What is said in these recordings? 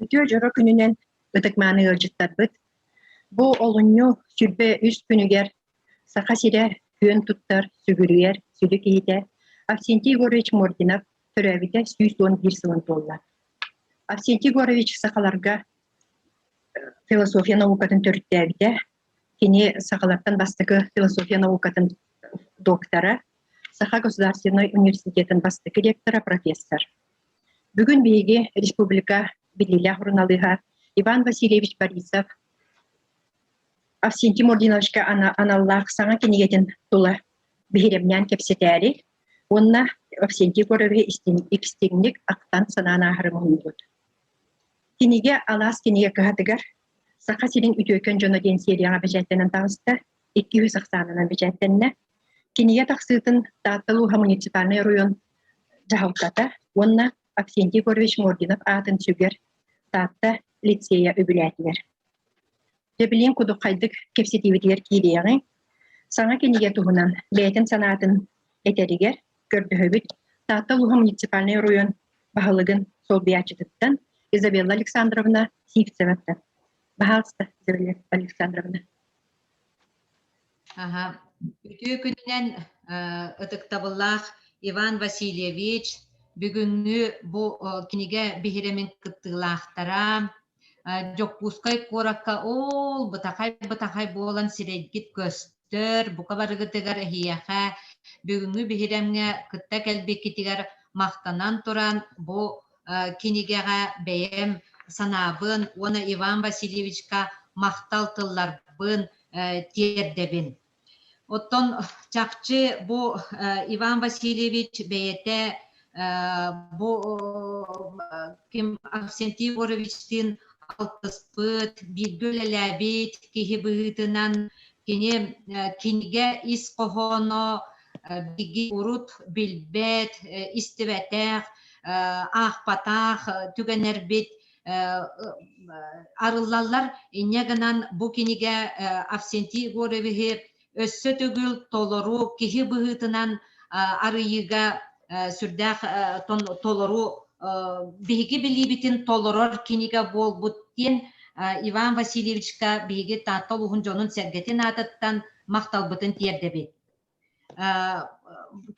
Үтүө дьоро күнүнэн ытык-мааны ыалдьыттарбыт! Бу олунньу 23 күнүгэр Саха сирэ күөн туттар, сүгүрүйэр сүдү киһитэ Авсентий Егорович Мординов төрөөбүтэ 111 сылын туолла. Авсентий Егорович сахаларга философия наукатын төрүттээбитэ. Кини сахалартан бастакы философия наукатын доктора, Саха государственнай университетын бастакы ректора, профессор. Бүгүн биһиги республика биллиилээх суруналыыһа Иван Васильевич Борисов Авсентий Мординовичка аналлаах саҥа кинигэтин тула биһирэмнээн кэпсэтээри уонна Авсентий Егоровиһы истиҥник ахтан-санаан ааһары муһуннубут. Кинигэ Алаас кинигэ кыһатыгар Саха сирин үтүөкэн дьоно диэн серияҕа бэчээттэнэн таҕыста, 200 ахсаанынан бэчээттэннэ. Кинигэ тахсыытын Таатта улууһа муниципальнай оройуон дьаһалтата уонна Авсентий Егорович Мординов аатын сүгэр Таатта лицейэ үбүлээтилэр. Дьэ билигин кудуххайдык кэпсэтиибитигэр киириэҕиҥ. Саҥа кинигэ туһунан бэйэтин санаатын этэригэр көрдөһөбүт Таатта улууһа муниципальнай оройуон баһылыгын солбуйааччытыттан Изабелла Александровна Сивцеваттан. Баһаалыста, Изабелла Александровна. Аха. Үтүө күнүнэн ытыктабыллаах Иван Васильевич, бүгүҥҥү бу кинигэ биһирэмин кыттыылаахтара, Дьокуускай куоракка ол бытахай-бытахай буолан сирэйгит көстөр, бука барыгытыгар эһиэхэ бүгүҥҥү биһирэмҥэ кытта кэлбиккитигэр махтанан туран бу кинигэҕэ бэйэм санаабын уонна Иван Васильевичка махтал тылларбын тиэрдэбин. Оттон чахчы бу Иван Васильевич бэйэтэ бу ким Авсентий Егоровичтыын алтыспыт, бииргэ үлэлээбит киһи быһыытынан кини кинигэ ис хоһооно биһиги урут билбэт, истибэтэх, аахпатах түгэннэрбит арыллаллар. Инньэ гынан бу кинигэ Авсентий Егоровиһы өссө төгүл толору киһи быһыытынан арыйыыга сүрдээх толору биһиги билиибитин толорор кинигэ буолбут диэн Иван Васильевичка биһиги Таатта улууһун дьонун-сэргэтин аатыттан махталбытын тиэрдэбит.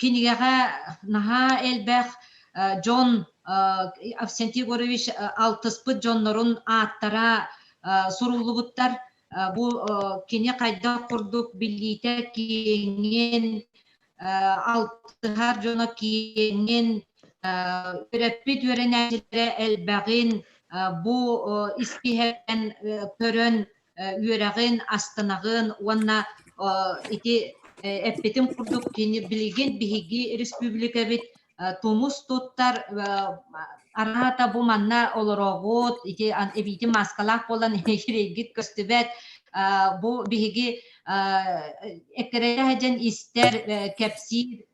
Кинигэҕэ наһаа элбэх дьон Авсентий Егорович алтыспыт дьоннорун ааттара суруллубуттар. Бу кини хайдах курдук билиитэ киэҥин, алтыһар дьоно киэҥин, үөрэппит үөрэнээччилэрэ элбэҕин бу испииһэктэн көрөн үөрэҕин, астынаҕын уонна ити эппитим курдук кини билигин биһиги республикабыт тумус туттар араата бу манна олороҕут ити эбиитин мааскалаах буолан эрэйгит көстүбэт бу биһиги эккирэтэ дьэн истэр кэпсиир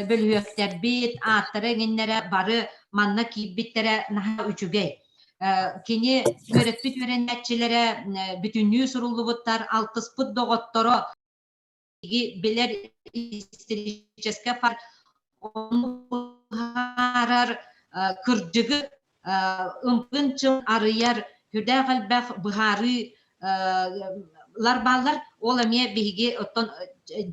бөлүһүөктэрбит ааттара эҥиннэрэ бары манна киирбиттэрэ наһаа үчүгэй. Кини үөрэппит үөрэнээччилэрэ бүтүннүү суруллубуттар, алтыспыт доҕотторо билэр историческай ону быһаарар кырдьыгы ымпын-чым арыйар сүрдээх элбэх быһаарыы лар бааллар. Ол эмиэ биһиги оттон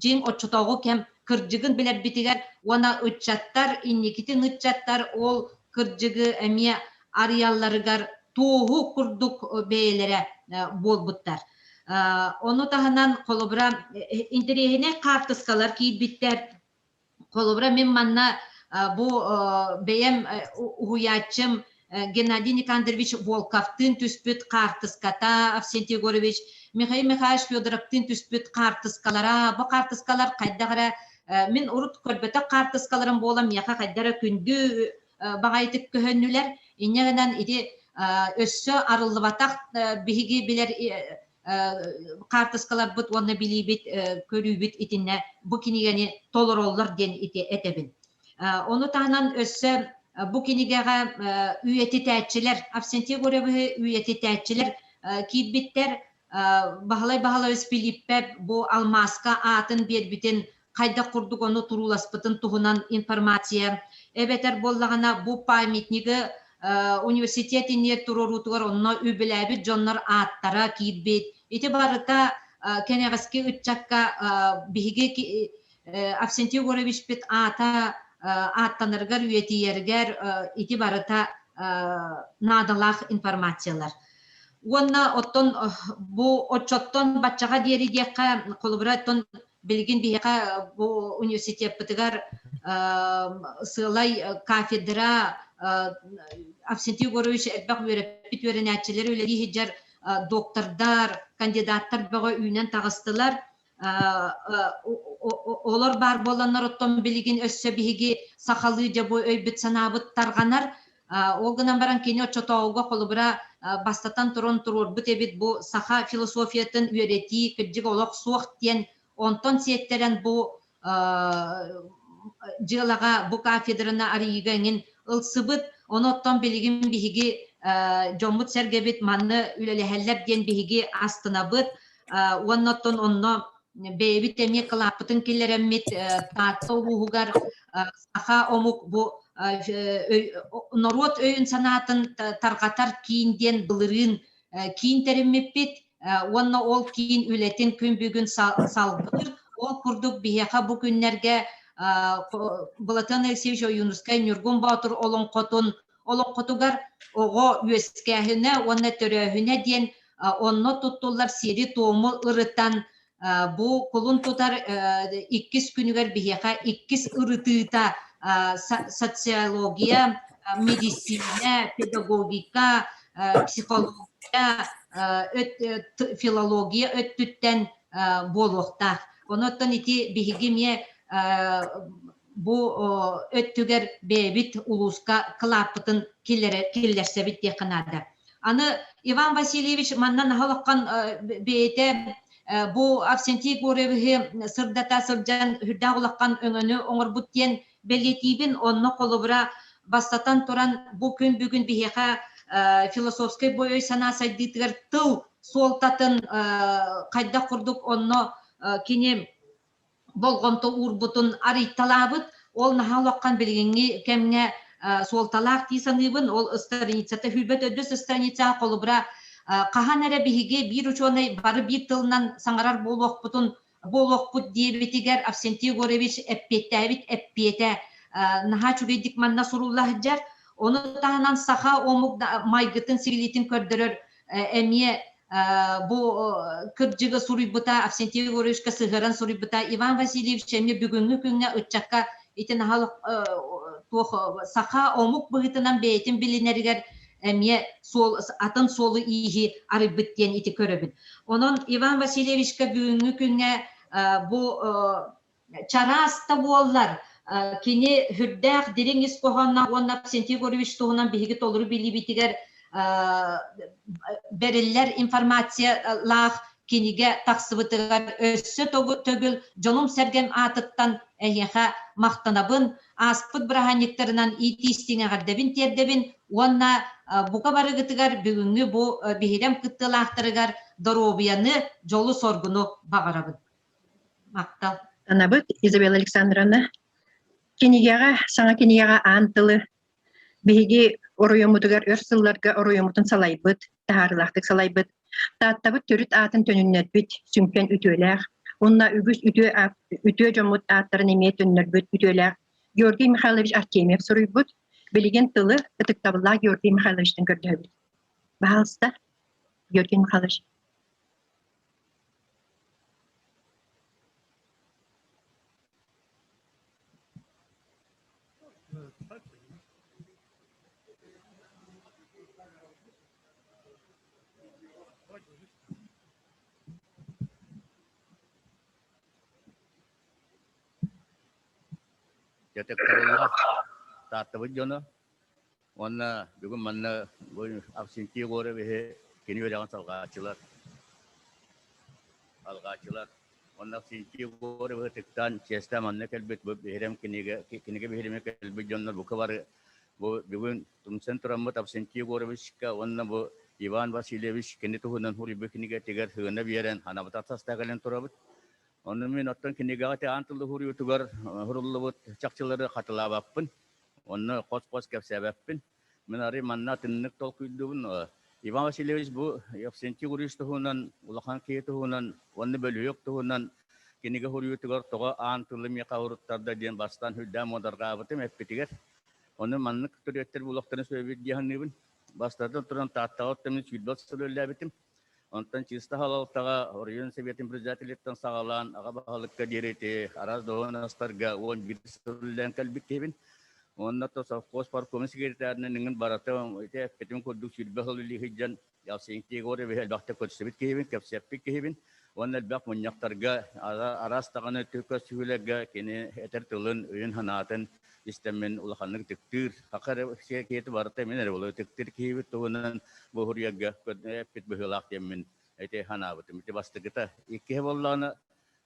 дьиҥ оччотооҕу кэм кырдьыгын билэрбитигэр уонна ыччаттар инникитин ыччаттар ол кырдьыгы эмиэ арыйалларыгар туоһу курдук бэйэлэрэ буолбуттар. Ону таһынан холобура интэриэһинэй хаартыскалар киирбиттэр. Холобура, мин манна бу бэйэм уһуйааччым Геннадий Никандрович Волковтыын түспүт хаартыската, Авсентий Егорович, Михаил Михайлович Федоровтыын түспүт хаартыскалара, бу хаартыскалар хайдах эрэ мин урут көрбөтөх хаартыскаларым буолан миэхэ хайдах эрэ күндү баҕайытык көһөннүлэр. Инньэ гынан ити өссө арыллыбатах биһиги билэр хаартыскаларбыт уонна билиибит, көрүүбүт итиннэ бу кинигэни толороллор диэн ити этэбин. Ону таһынан өссө бу кинигэҕэ үйэтитээччилэр, Авсентий Егоровиһы үйэтитээччилэр киирбиттэр. Баһылай Баһылайыс Филиппев бу алмааска аатын биэрбитин хайдах курдук ону турууласпытын туһунан информация эбэтэр буоллаҕына бу памятнигы Университет иннигэр туруоруутугар онно үбүлээбит дьоннор ааттара киирбит. Ити барыта кэнэҕэски ыччакка биһиги Авсентий Егоровичпит аата ааттанарыгар, үйэтийэригэр ити барыта наадалаах информациялар. Уонна оттон бу оччоттон баччаҕа диэри диэххэ, холобура, оттон билигин биһиэхэ бу университеппытыгар сыалай кафедра Авсентий Егорович элбэх үөрэппит үөрэнээччилэр үлэлии сылдьар доктордар, кандидаттар бөҕө үүнэн таҕыстылар. Олор баар буоланнар оттон билигин өссө биһиги сахалыы дьэ бу өйбүт-санаабыт тарҕанар. Ол гынан баран кини оччотооҕуга холобура бастатан туран туруорбут эбит бу саха философиятын үөрэтии кырдьык олох суох диэн, онтон сиэттэрэн бу дьыалаҕа бу кафедраны арыйыыга эҥин ылсыбыт. Ону оттон билигин биһиги дьоммут-сэргэбит манна үлэлэһэллэр диэн биһиги астынабыт. Уонна оттон онно бэйэбит эмиэ кылааппытын киллэрэммит Таатта улууһугар саха омук бу норуот өйүн-санаатын тарҕатар киин диэн былырыын киин тэриммиппит уонна ол киин үлэтин күн бүгүн салгыыр. Ол курдук биһиэхэ бу күннэргэ Былатыан Алексеевич Ойуунускай Ньургун Боотур олоҥхотун олоҥхотугар оҕо үөскээһинэ уонна төрөөһүнэ диэн онно туттуллар сиэри-туому ырытан бу кулун тутар иккис күнүгэр биһиэхэ иккис ырытыыта социология, медицина, педагогика, психология, филология өттүттэн буолуохтаах. Онон ити биһиги эмиэ бу өттүгэр бэйэбит улууска кылааппытын киллэрсэбит диэххэ наада. Аны Иван Васильевич манна наһаа улахан бэйэтэ бу Авсентий Егоровиһы сырдата сылдьан үрдээх улахан өҥөнү оҥорбут диэн бэлиэтиибин. Онно холобура бастатан туран бу күн бүгүн биһиэхэ философскай бу өй-санаа сайдыытыгар тыл суолтатын хайдах курдук онно кини болҕомто уурбутун арыйталаабыт. Ол наһаа улахан билигиҥҥи кэмҥэ суолталаах дии саныыбын. Ол страницата сүүрбэт төрдүс страница холобура хаһан эрэ биһиги биир учуонай бары биир тылынан саҥарар буолуохпутун буолуохпут диэбитигэр Авсентий Егорович эппиэттээбит эппиэтэ наһаа үчүгэйдик манна сурулла сылдьар. Ону таһынан саха омук майгытын-сигилитин көрдөрөр эмиэ бу кырдьыгы суруйбута Авсентий Егоровичка сыһыаран суруйбута Иван Васильевич эмиэ бүгүҥҥү күҥҥэ ыччакка ити наһаа туох саха омук быһыытынан бэйэтин билинэригэр эмиэ суол атын суолу-ииһи арыйбыт диэн ити көрөбүн. Онон Иван Васильевичка бүгүҥҥү күҥҥэ бу чараас да буоллар кини сүрдээх дириҥ ис хоһоонноох уонна Авксентий Егорович туһунан биһиги толору билиибитигэр бэриллэр информациялаах кинигэ тахсыбытыгар өссө төгүл дьонум-сэргэм аатыттан эһиэхэ махтанабын, ааспыт бырааһынньыктарынан иитии-истиҥ эҕэрдэбин тиэрдэбин уонна бука барыгытыгар бүгүҥҥү бу биһирэм кыттыылаахтарыгар доруобуйаны, дьолу-соргуну баҕарабын. Махтал. Анабыт Изабелла Александровна, кинигэҕэ, саҥа кинигэҕэ аан тылы биһиги оройуоммутугар өр сылларга оройуоммутун салайбыт, таһаарыылаахтык салайбыт, Тааттабыт төрүт аатын төнүннэрбит сүҥкэн үтүөлээх уонна үгүс үтүө, үтүө дьоммут ааттарын эмиэ төннөрбүт үтүөлээх Георгий Михайлович Артемьев суруйбут. Билигин тылы ытыктабыллаах Георгий Михайловичтан көрдөһөбүт. Баһаалыста, Георгий Михайлович. Дьэ, Тааттабыт дьоно уонна бүгүн манна бу Авксентий Егоровиһы кини үөрэҕин салҕааччылар алҕааччылар уонна Авксентий Егоровиһы ытыктаан чиэстээн манна кэлбит бу биһирэм кинигэ кинигэ биһиримэ кэлбит дьоннор бука бары бу бүгүн тумсан тураммыт Авксентий Егоровичка уонна бу Иван Васильевич кини туһунан суруйбут кинигэтигэр сыана биэрэн анабыт саста кэлэн турабыт. Онно мин оттон кинигэҕэ аан тылы суруйуутугар суруллубут чахчылары хатылаабаппын. Онно хос-хос кэпсээбэппин. Мин арый манна атыннык толкуйдуубун. Иван Васильевич бу Евсентий Гурьевич туһунан, улахан киһи туһунан уонна бөлүһүөк туһунан кинигэ суруйуутугар тоҕо аан тылы миэхэ уруттарда диэн бастаан үрдээн муодарҕаабытым эппитигэр. Ону маннык төрүөттэр булуохтарын сөбүт дии саныыбын. Бастатан туран Тааттаҕа оттомун 20 сыл үлэлээбитим. Онтон чыыста халалтаҕа оройуон Советын председателиттэн саҕалаан аҕа баһылыкка диэри ити араас дуоһунастарга 11 сыл үлэлээн кэлбит киһибин. Уонна то совхоз паркомун секретарынан иҥин барата ити эппитим курдук 20 сыл үлэлии сылдьан Авсентий Егорович элбэхтик көрсүбүт киһибин, кэпсэппит киһибин. Уонна элбэх мунньахтарга араас даҕаны көрсүһүүлэргэ кини этэр тылын, өйүн-санаатын истэммин улаханнык ытыктыыр. Хака эрэ киһити барыта мин эрэ буолуо ытыктыыр киһибит туһунан бу суруйарга эппит быһыылаах диэммин ити санаабытым. Ити бастакыта. Иккиһэ буоллаҕына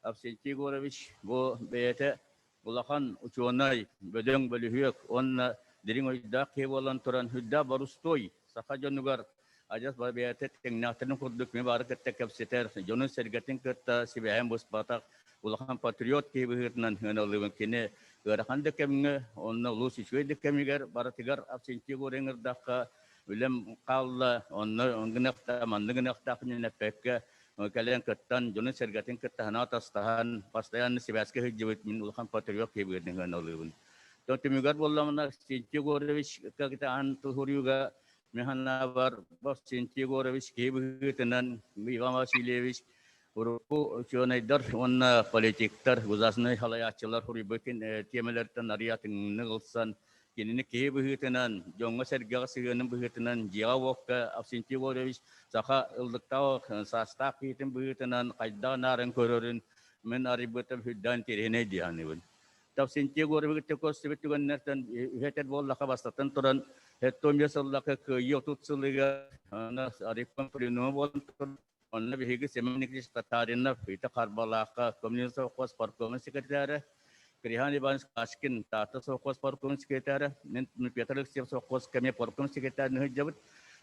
Авсентий Егорович бу бэйэтэ улахан учуонай, бөдөҥ бөлүһүөк уонна дириҥ өйдөөх киһи буолан туран үрдээх борустуой саха дьонугар адьас бэйэтэ тэҥнээхтэрин курдук ми баары кытта кэпсэтэр, дьонун-сэргэтин кытта сибээһин быспатах улахан патриот киһи быһыытынан ыаналыыбын. Кини ыарахан да кэмҥэ, онно улуус үчүгэй да кэмигэр барытыгар Авсентий Егорович ыҥырдахха үлэм хаалла, онно гыныахтаах, манны гыныахтаах диэн эппэккэ кэлэн кыттан, дьонун-сэргэтин кытта санаа атастаһан, постоянно сибээскэ сылдьыбыт мин улахан патриот киһи быһыытынан ыаналыыбын. Түмүгэр буоллаҕына, Авсентий Егорович аан тыл суруйууга мин санаабар Авсентий Егорович киһи быһыытынан Иван Васильевич урукку учуонайдар уонна политиктар, государственнай салайааччылар суруйбут тиэмэлэртэн арыйа атыннык ылсан, кинини киһи быһыытынан, дьоҥҥо-сэргэҕэ сыһыанын быһыытынан, дьиэҕэ-уокка Авсентий Егорович саха ыллыктаах саастаах киһитин быһыытынан хайдах наарын көрөрүн мин арыйбытым сүрдээх интэриэһинэй дии саныыбын. Авсентий Егорович көстүбүт түгэннэртэн үһэтэр буоллаха бастатан туран Эстония сыллака кыайыы 30 сылыгар Арикон пленума буолан туран онно биһиги Семен Никитич Татаринов ити Харбалаахха коммунист совхоз парткомун секретаря, Крихан Иванович Кашкин Таатта совхоз парткомун секретаря, мен Петр Алексеев совхоз кэмэ партком секретарь сылдьабыт.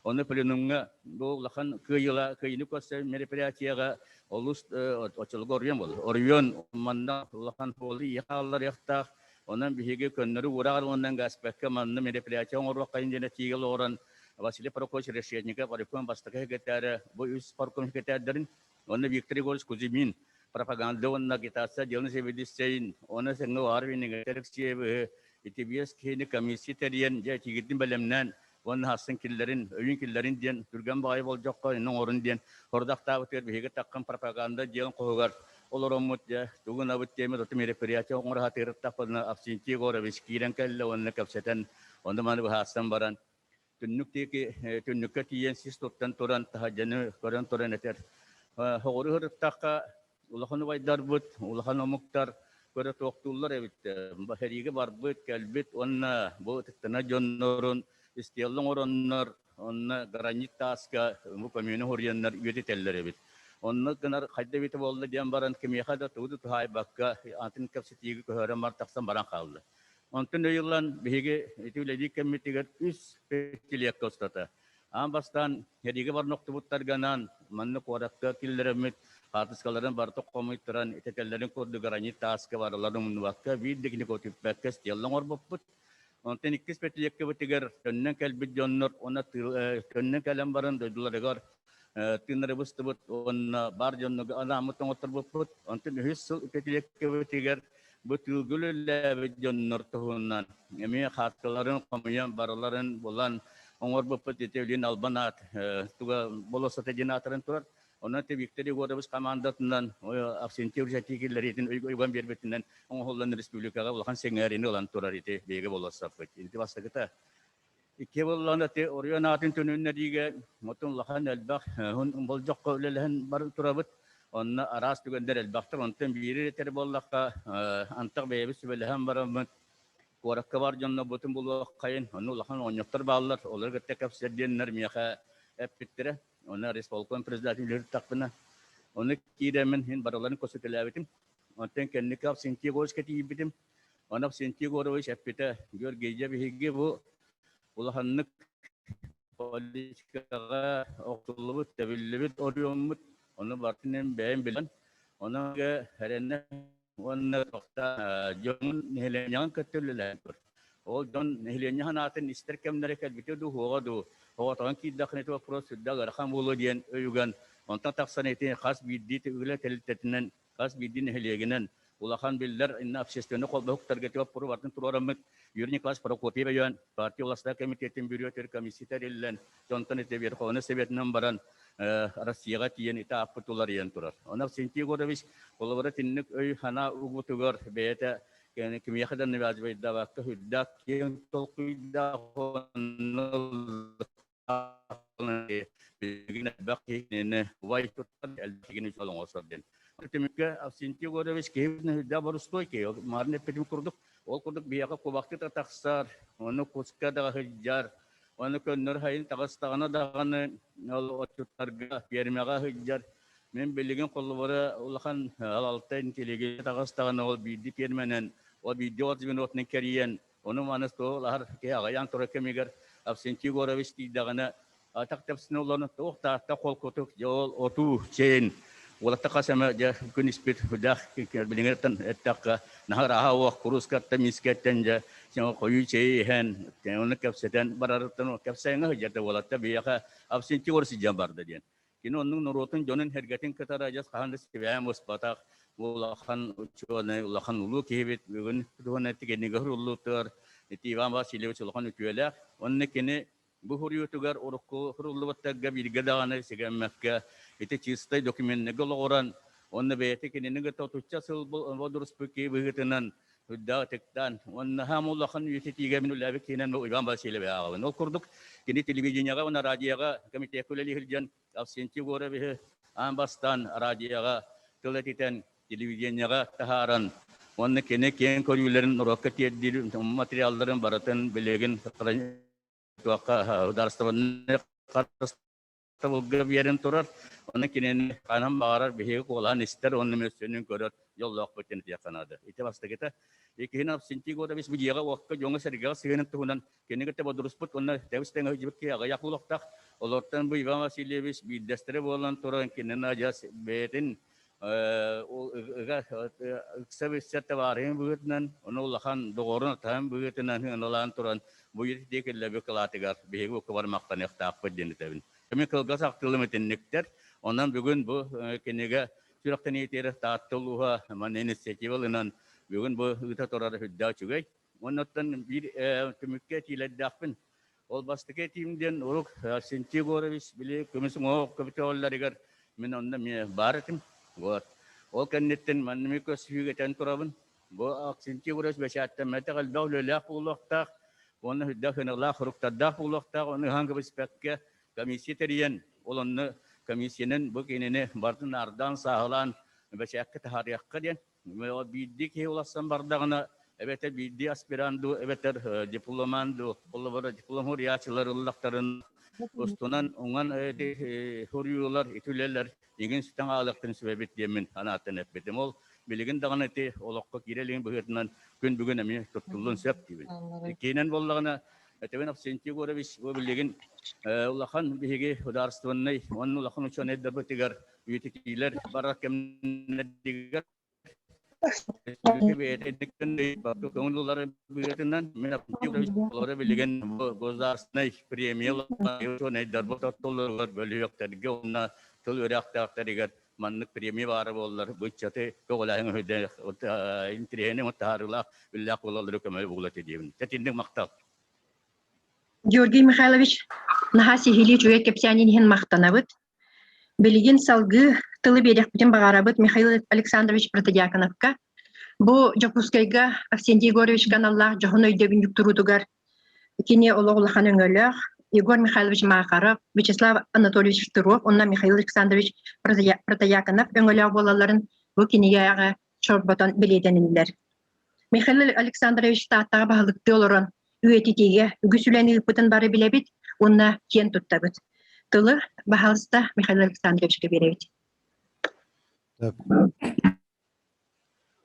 Ону пленумҥа бу улахан кыайыыла кыайыыны көрсөр мероприятиеҕа олус оччолорго оройуон буолар. Оройуон манна улахан суолу ийэ хаалларыахтаах. Онон биһиги көннөрү уураах ылынан гаспекка манна мероприятие оҥоруоххайын диэн этиигэ олоҕуран Василий Прокопьевич Решетников райком бастакы секретаря, бу үс парком секретарьдарын, уонна Виктор Егорович Кузьмин пропаганда уонна агитация отделын сэбиэдиссэйин, уонна тэҥҥэ Арвин Алексеевы ити биэс киһини комиссия тэрийэн, дьэ этиигитин бэлэмнээн уонна хассын киллэрин, өйүн киллэрин диэн түргэн баҕайы болдьоххо иннин оҥорун диэн сорудахтаабытыгар биһиги таххан пропаганда дьиэн хоһугар олороммут дьэ тугун абыт диэммит оту мероприятие оҥоро сатыырыттахпытына Авсентий Егорович киирэн кэллэ уонна кэпсэтэн онно маны быһаарсан баран түннүк диэки түннүккэ тиийэн сис туттан туран таһырдьаны көрөн туран этэр хоҕуру ырыттахха улахан убайдарбыт улахан омуктар көрө туохтууллар эбит сэриигэ барбыт кэлбит уонна бу ытыктана дьоннорун истиэллэ оҥороннор онно гранит тааска бу көмүөнү хоруйаннар үөтүтэллэр эбит онно гынар хайда эбитэ буолла диэн баран кимиэхэ да тугу да туһаайбакка атын кэпсэтиигэ көһөрөн бар тахсан баран хаалла. Онтон ыйыллан биһиги ити үлэлиир кэммитигэр үс пятилетка устата аан бастаан сэриигэ баран охтубуттарганан манна куоракка киллэрэммит хаартыскаларын барыта хомуйтаран итэтэллэрин курдук гранит тааска барыларын умнубакка биир да кини көтүппэккэ стелла оҥорбуппут. Онтон иккис пятилеткабытыгар төннөн кэлбит дьоннор уонна төннөн кэлэн баран дойдуларыгар тыыннары быстыбыт уонна бар дьоннорго анааммыт оҥотторбуппут. Онтон үһүс сыл пятилеткабытыгар бу тыылга үлэлээбит дьоннор туһунан эмиэ хаартыларын хомуйан барыларын булан оҥорбуппут ити Өлүн Албан аат туга болуоссата диэн аатыран турар. Онон ити Виктор Егорович командатынан Авсентий Ильич киллэриитин уйган биэрбитинэн оҥоһуллан республикаҕа улахан сэҥээриини ылан турар ити биһиги болуоссаппыт. Ити бастакыта. Икки буоллаҕына ити оройуон аатын төнүннэриигэ отун улахан элбэх болдьоххо үлэлэһэн баран турабыт. Онно араас түгэннэр элбэхтэр. Онтон биири этэр буоллахха, антах бэйэбит сүбэлэһэн бараммыт, куоракка бар дьоннорбутун булуоххайын, онно улахан оҕонньоттор бааллар, олору кытта кэпсэтэр диэннэр миэхэ эппиттэрэ. Онно респолком председатель үлэлиир Ону киирэммин иһин барыларын көсүтэлээбитим. Онтон кэнники Авсентий Егоровичка тиийбитим. Онно Авсентий Егорович эппитэ, Георгий, дьэ биһиги бу улаханнык политикаҕа охсуллубут, тэбиллибит оройуоммут, ону барытын бэйэм билэн, онон эрэнэ уонна тохта дьонун нэһилиэнньэҕин кытта үлэлээн тур. Ол дьон нэһилиэнньэ санаатын истэр кэмнэрэ кэлбитэ дуу, суоҕа дуу, оҕотоҕун киирдэххинэ ити боппуруос сүрдээх ыарахан буолуо диэн өйүгэн, онтон тахсан ити хас биирдии үлэ тэрилтэтинэн, хас биирдии нэһилиэгинэн улахан биллэр инна общественнай холбоһуктарга ити боппуруо барытын туруораммыт Юрий Николаевич Прокопьев өйөөн партия властаах комитетин бүрүөтүр комиссията тэриллэн, дьонтон ити Верховнай Советынан баран Россияҕа тиийэн ити ааппыт уларыйан турар. Онон Авксентий Егорович холобура итинник өй-санаа угутугар бэйэтэ кимиэхэ да навязывайдаабакка үрдээх киэҥ толкуйдаах билигин элбэх киһини убай туттар элбэх киһини оҥорсор диэн. Түмүккэ Авксентий Егорович киһи үрдээх борустуой киһи. Марын эппитим курдук, ол курдук биһиэхэ кубахты да тахсар, ону куска да сылдьар, ону көннөр хайын таҕыстаҕына даҕаны ол отчуттарга пиэрмэҕэ сылдьар. Мин билигин холобура улахан алалта интеллигент таҕыстаҕына ол биирдии пиэрмэнэн, ол биирдии от звенотунан кэрийэн, ону маны туох киһи аҕыйаан турар кэмигэр Авксентий Егорович тиийдэҕинэ атах тэпсинэ олорон туох таатта холкутук дьэ ол отуу чэйин уолатта хас эмэ дьэ күн испит үрдээх билиҥҥиттэн эттэххэ наһаа ырааһа уох куруускаттан миискэттэн дьэ хойуу чэйи иһэн ону кэпсэтэн барарыттан кэпсээҥҥэ сылдьар уолатта биһиэхэ Авксентий Егорович сылдьан барда диэн. Кини оннук норуотун дьонун сэргэтин кытары адьас хаһан да сибээһин быспатах улахан учуонай, улахан улуу киһибит бүгүн туһунан кинигэ суруллубутугар ити Иван Васильевич улахан үтүөлээх. Онно кини бу суруйуутугар урукку суруллубуттарга бииргэ даҕаны сигэммэккэ ити чистай докуменнарга олоҕуран уонна бэйэтэ кинини кытта отучча сыл бодоруспут киһи быһыытынан үрдээх ытыктаан уонна хаам улахан үйэтитиигэ мин үлээбит киһинэн Иван Васильевич ааҕабын. Ол курдук кини телевидениеҕа уонна радиоҕа комитекка үлэлии сылдьан Авксентий Егоровиһы аан бастаан радиоҕа тыл этитэн, телевидениеҕа таһааран уонна кини киэҥ көрүүлэрин норуокка тиэрдиир материалларын барытын билигин туохха судаарыстыбаннай харыстабылга биэрэн турар. Онно кинини ханан баҕарар биһиги куолаан истэр уонна мөссүөнүн көрөр дьоллоохпут диэн этиэххэ наада. Ити бастакыта. Иккиһин Авксентий Егорович бу дьиэҕэ-уокка, дьоҥҥо-сэргэҕэ сыһыанын туһунан кинини кытта бодоруспут уонна тэбис-тэҥ сылдьыбыт киһи аҕыйах буолуохтаах. Олортон бу Иван Васильевич биирдэстэрэ буолан туран кинини адьас бэйэтин ыга ыкса билсэр табаарыһын быһыытынан, ону улахан доҕорун атаһын быһыытынан ыналаан туран бу диэки киллэрбит кылаатыгар биһиги укка махтаныахтаахпыт диэн этэбин. Кими кылгас ахтылым итинниктэр. Онон бүгүн бу кинигэ сүрэхтэниитигэр Таатта улууһа манна инициатива ылынан бүгүн бу ыыта турар үрдээх үчүгэй. Оннуттан биир түмүккэ этиилэрдээхпин. Ол бастакы этиим диэн урук Арсентий Егорович били көмүс уҥуох көбүтөҕөллөрүгэр мин онно эмиэ баар этим. Вот. Ол кэнниттэн манна эмиэ көрсүһүүгэ этэн турабын. Бу Арсентий Егорович бэчээттэммэтэх элбэх үлэлээх буолуохтаах уонна үрдээх сыаналаах суруктардаах буолуохтаах. Ону ыһан кэбиспэккэ комиссия тэрийэн, ол онно комиссиянан бу кинини барытын наардаан, сааһылаан бэчээккэ таһаарыахха диэн. Биирдии киһи уларсан бардаҕына, эбэтэр биирдии аспирант дуу, эбэтэр дипломант дуу, холобура диплом суруйааччылар ыллахтарын устунан уҥан суруйуулар, ити үлэлэр игин сүтэн хаалыахтарын сүбэбит диэммин анааттан эппитим. Ол билигин даҕаны ити олоххо киирэ илигин быһыытынан күн бүгүн эмиэ туттуллун сөп диибин. Иккиһинэн буоллаҕына, Этибин Авксентий Егорович бу билигин улахан биһиги судаарыстыбаннай уонна улахан учуонайдарбытыгар үйэтитиилэр барар кэмнэригэр көҥүл ылары быһыытынан мин олору билигин государственнай премия учуонайдарбыт ортолоругар бөлүһүөктэргэ уонна тыл үөрэхтээхтэригэр маннык премия баара буоллар бу ыччаты көҕүлээһин интириэһинэй таһаарыылаах үлэлээх буолаллары көмө буолуо этэ диэбин. Тэтинник махтал. Георгий Михайлович, наһаа сиһилии үчүгэй кэпсээнин иһин махтанабыт. Билигин салгыы тылы биэриэхпитин баҕарабыт Михаил Александрович Протодьяконовка. Бу Дьокуускайга Авксентий Егоровичка аналлаах дьоһун өйдөбүнньүк туруутугар кини олох улахан өҥөлөөх Егор Михайлович Махаров, Вячеслав Анатольевич Штыров уонна Михаил Александрович Протодьяконов өҥөлөөх буолалларын бу кинигэҕэ чорботон бэлиэтэниллэр. Михаил Александрович Тааттаҕа баһылыктыы олорон үйэтитиигэ үгүс үлэни ыыппытын бары билэбит уонна киэн туттабыт. Тылы, баһаалыста, Михаил Александровичка биэрэбит.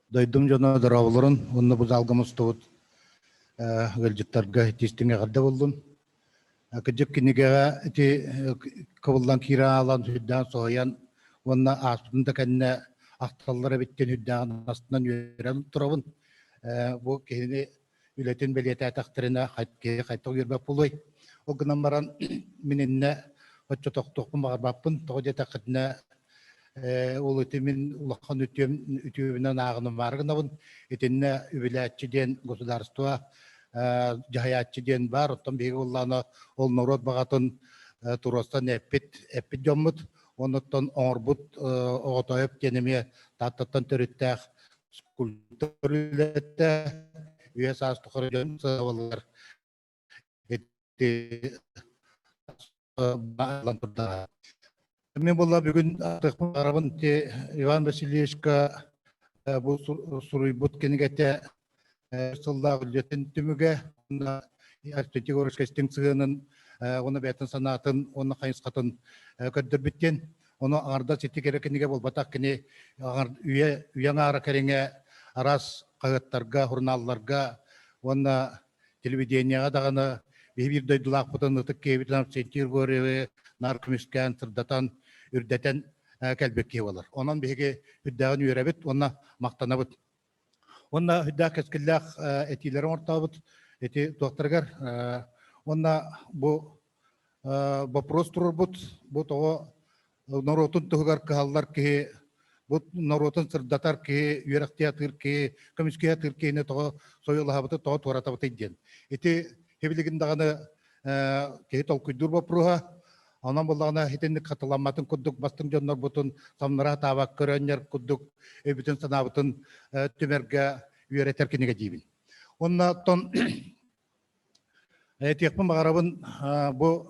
Дойдум дьоно дорооболорун уонна бу залга мустубут ыалдьыттарга итиистиҥ эҕэрдэ буоллун. Кырдьык кинигэҕэ ити кыбыллан киирэн аалан сүрдээх соһуйан уонна ааспытын да кэннэ ахталлар эбит диэн үрдээҕин астынан үөрэн турабын. Бу киһини үлэтин бэлиэтээтэхтэринэ киһи хайдах үөрбэт буолуой. Ол гынан баран мин иннэ оччо тохтуохпун баҕарбаппын. Тоҕо диэтэххитинэ ол ити мин улахан үтүөм үтүөбүнэн ааҕынымаары гынабын. Итиннэ үбүлээччи диэн государство дьаһайааччы диэн баар. Оттон биһиги буоллаҕына ол норуот баҕатын туруорсан эппит эппит дьоммут. Оннуттан оҥорбут Оҕотоойоп диэн эмиэ Тааттаттан төрүттээх скульптор үлэтэ үйэ саас тухары дьон сыаллар ити турдаҕа. Мен буолла бүгүн атыахпын баҕарабын ти Иван Васильевичка бу суруйбут кинигэтэ сыллаах үлэтин түмүгэ уонна Пятигорскай истиҥ сыһыанын уонна бэйэтин санаатын уонна хайысхатын көрдөрбүт диэн. Ону аҥардас ити кэрэ кинигэ буолбатах кини үйэ үйэ аҥаара кэриҥэ араас хаһыаттарга, журналларга уонна телевидениеҕа даҕаны биһи биир дойдулаахпытын ытык киһибитин Авксентий Григорьевы наар көмүскээн, сырдатан, үрдэтэн кэлбит киһи буолар. Онон биһиги үрдээҕин үөрэбит уонна махтанабыт. Уонна үрдээх кэскиллээх этиилэри оҥортообут ити туохтарыгар уонна бу вопрос туруорбут бу тоҕо норуотун туһугар кыһаллар киһи бу норуотун сырдатар киһи үөрэхтии атыыр киһи көмүскүү атыыр киһини тоҕо сойуолаһабыты тоҕо туоратабытый диэн ити хибилигин даҕаны киһи толкуйдуур боппуруоһа Онон буллаҕына итинник хатыламматын курдук бастыҥ дьоннорбутун самнара таабак көрөннөр курдук өйбүтүн санаабытын түмэргэ үөрэтэр кинигэ диибин. Онна оттон этиэхпин баҕарабын бу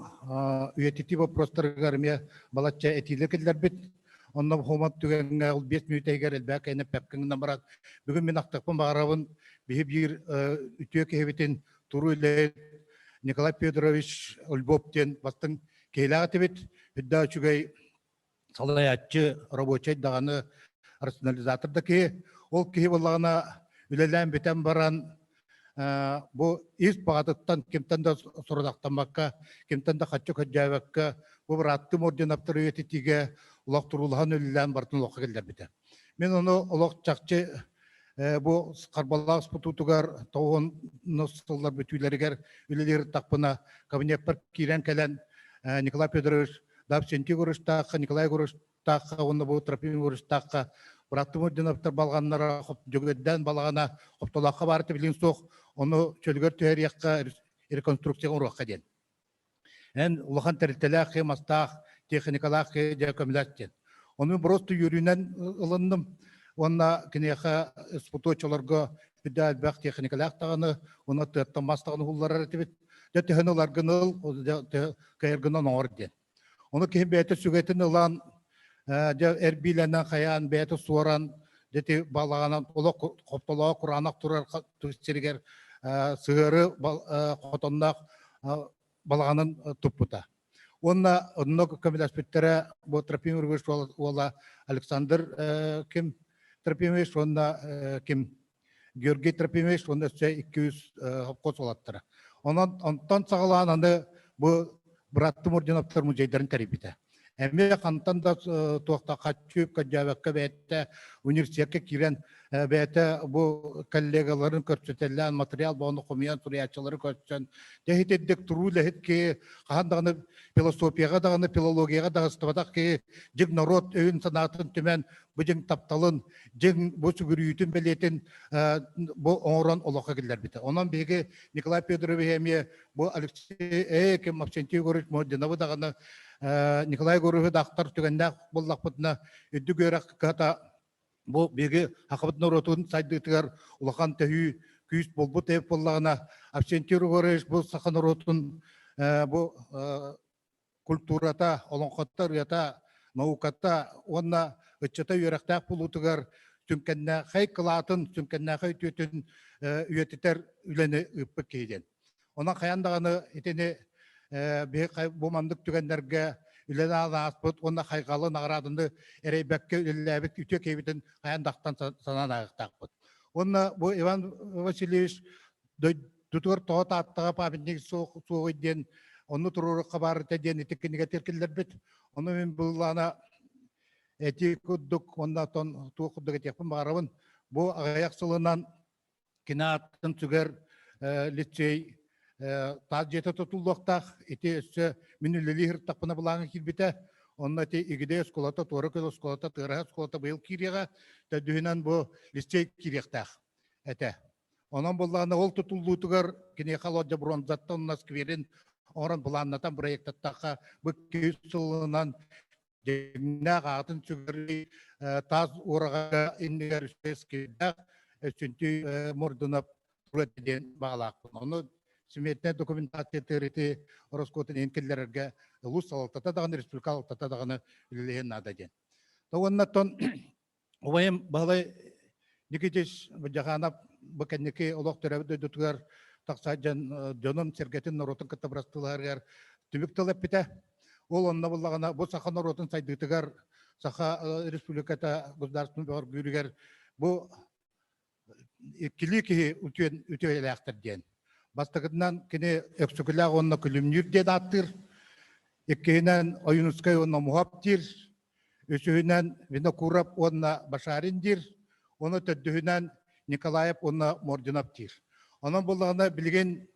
үйэтитии вопростарыгар эмиэ балачча этиилэр киллэрбит. Онно хомот түгэҥҥэ ол 5 мүнүүтэ иһигэр элбэх кэннэ пэпкиҥ барат. Бүгүн мин ахтыахпын баҕарабын биһи биир үтүө киһибитин туруу үлэһит Николай Федорович Львов диэн бастыҥ киһилээх этибит. Үрдээх үчүгэй салайааччы, рабочай даҕаны рационализатор да киһи. Ол киһи буоллаҕына үлэлээн бүтэн баран бу ис баҕатыттан кимтэн да сорудахтаммакка, кимтэн да хаччы көрдөөбөккө бу бырааттым орденаптар үйэтитиигэ олох туруулаһан үлэлээн барытын олоххо киллэрбитэ. Мин ону олох чахчы бу Харбалаах спутутугар тоҕуон сыллар бүтүүлэригэр үлэлиир тахпына кабинеппар киирэн кэлэн Николай Федорович Давсентий Егоровичтаахха, Николай Егоровичтаахха уонна бу Трофим Егоровичтаахха быраттым Орденовтар балаҕаннара Дьөгүөрдээн балаҕана Хоптолооххо баар билин суох ону чөлүгэр түһэриэххэ реконструкция оҥоруохха диэн. Эн улахан тэрилтэлээх киһи мастаах, техникалаах киһи дьэ көмөлөс диэн. Ону просто үөрүүнэн ылынным. Уонна киниэхэ спуточолорго үрдэ элбэх техникалаах даҕаны, уонна тыаттан мас даҕаны уһулларар этибит. Дьэ төһөнү ыларгын ыл, кыайаргынан оҥор диэн. Ону киһи бэйэтэ сүгэтин ылан, дьэ эрбиилэнэн хайаан бэйэтэ суоран, дьэ балаҕанан олох хоптолоох кураанах турар сиригэр сыһыары хотонноох балаҕанын туппута. Уонна онно көмөлөспүттэрэ бу Трофим Егорович уола Александр ким Трофимович уонна ким Георгий Трофимович уонна өссө 200 совхоз уолаттара. Онон онтон саҕалаан аны бу быраттым Орденовтар музейдарын тэрийбитэ. Эмиэ хантан да туохта хаччы көрдөөбөккө бэйэтэ университекка киирэн бэйэтэ бу коллегаларын көрсөтөллөөн материал бону хомуйан суруйааччылары көрсөн дэһитирдик туруу үлэһит киһи хаһан даҕаны философияҕа даҕаны филологияҕа даҕыстыбатах киһи дьиҥ норуот өйүн санаатын түмэн бу дьиҥ тапталын, дьиҥ бу сүгүрүйүүтүн бэлиэтин бу оҥорон олоххо киллэрбитэ. Онон биһиги Николай Федорович эмиэ бу Алексей ким Авксентий Егорович Мординовы даҕаны Николай Егоровичы да ахтар түгэннээх буоллахпытына үрдүк үөрэх кыһата бу биһиги сахабыт норуотун сайдыытыгар улахан төһүү күүс буолбут эбит буоллаҕына Авксентий Егорович бу саха норуотун бу культурата, олоҥхотто ырыата, науката уонна ыччата үөрэхтээх буолуутугар сүҥкэннээхэй кылаатын, сүҥкэннээхэй үтүөтүн үйэтитэр үлэни ыыппыт киһи диэн. Онон хайаан даҕаны итини биһи бу маннык түгэннэргэ үлэлээн ааспыт уонна хайҕалы наҕарааданы эрэйбэккэ үлэлээбит үтүө киһибитин хайаан да ахтан санаан ааҕыахтаахпыт. Уонна бу Иван Васильевич Дойдутугар тоҕо Тааттаҕа памятник суоҕуй диэн онну туруорукка баар этэ диэн ити кинигэ киллэрбит. Ону мин былаана эти курдук уонна оттон туох курдук этиэхпин баҕарабын. Бу аҕыйах сылынан кини аатын сүгэр лицей таас дьиэтэ тутуллуохтаах. Ити өссө мин үлэлии сырыттахпына былааҥҥа киирбитэ. Онно ити Игидэй оскуолата, Туора Күөл оскуолата, Тыараһа оскуолата быйыл киириэҕэ. Төрдүһүнэн бу лицей киириэхтээх этэ. Онон буллаҕына ол тутуллуутугар киниэхэ лодьа бронзаттан уонна скверин оҥорон былааннатан проектаттахха бу 200 сылынан дьиҥнээх аатын сүгэр таас уораҕа иннигэр сквердээх Сүнтүй Мордунов туруот диэн баҕалаахпын. Ону сметнэй документация тыырыты ороскуотун иһин киллэрэргэ улуус салалтата даҕаны, республика салалтата даҕаны үлэлэһиэн наада диэн. Уонна Убайым Баһылай Никитич Дьаханов бу кэнники олох төрөөбүт дойдутугар тахса дьон дьонун-сэргэтин норуотун кытта бырастыылаһарыгар түмүк тыл эппитэ. Ол онно буллаҕына бу саха норуотун сайдыытыгар Саха Республиката государственный бөҕөргүүрүгэр бу иккилии киһи үтүөн үтүөлээхтэр диэн. Бастакытынан кини Өксөкүлээх уонна Күлүмнүүр диэн ааттыыр. Иккиһинэн Ойуунускай уонна Муһап диир. Үсүһүнэн Винокуров уонна Башарин диир. Уонна төрдүһүнэн Николаев уонна Мординов диир. Онон буллаҕына билигин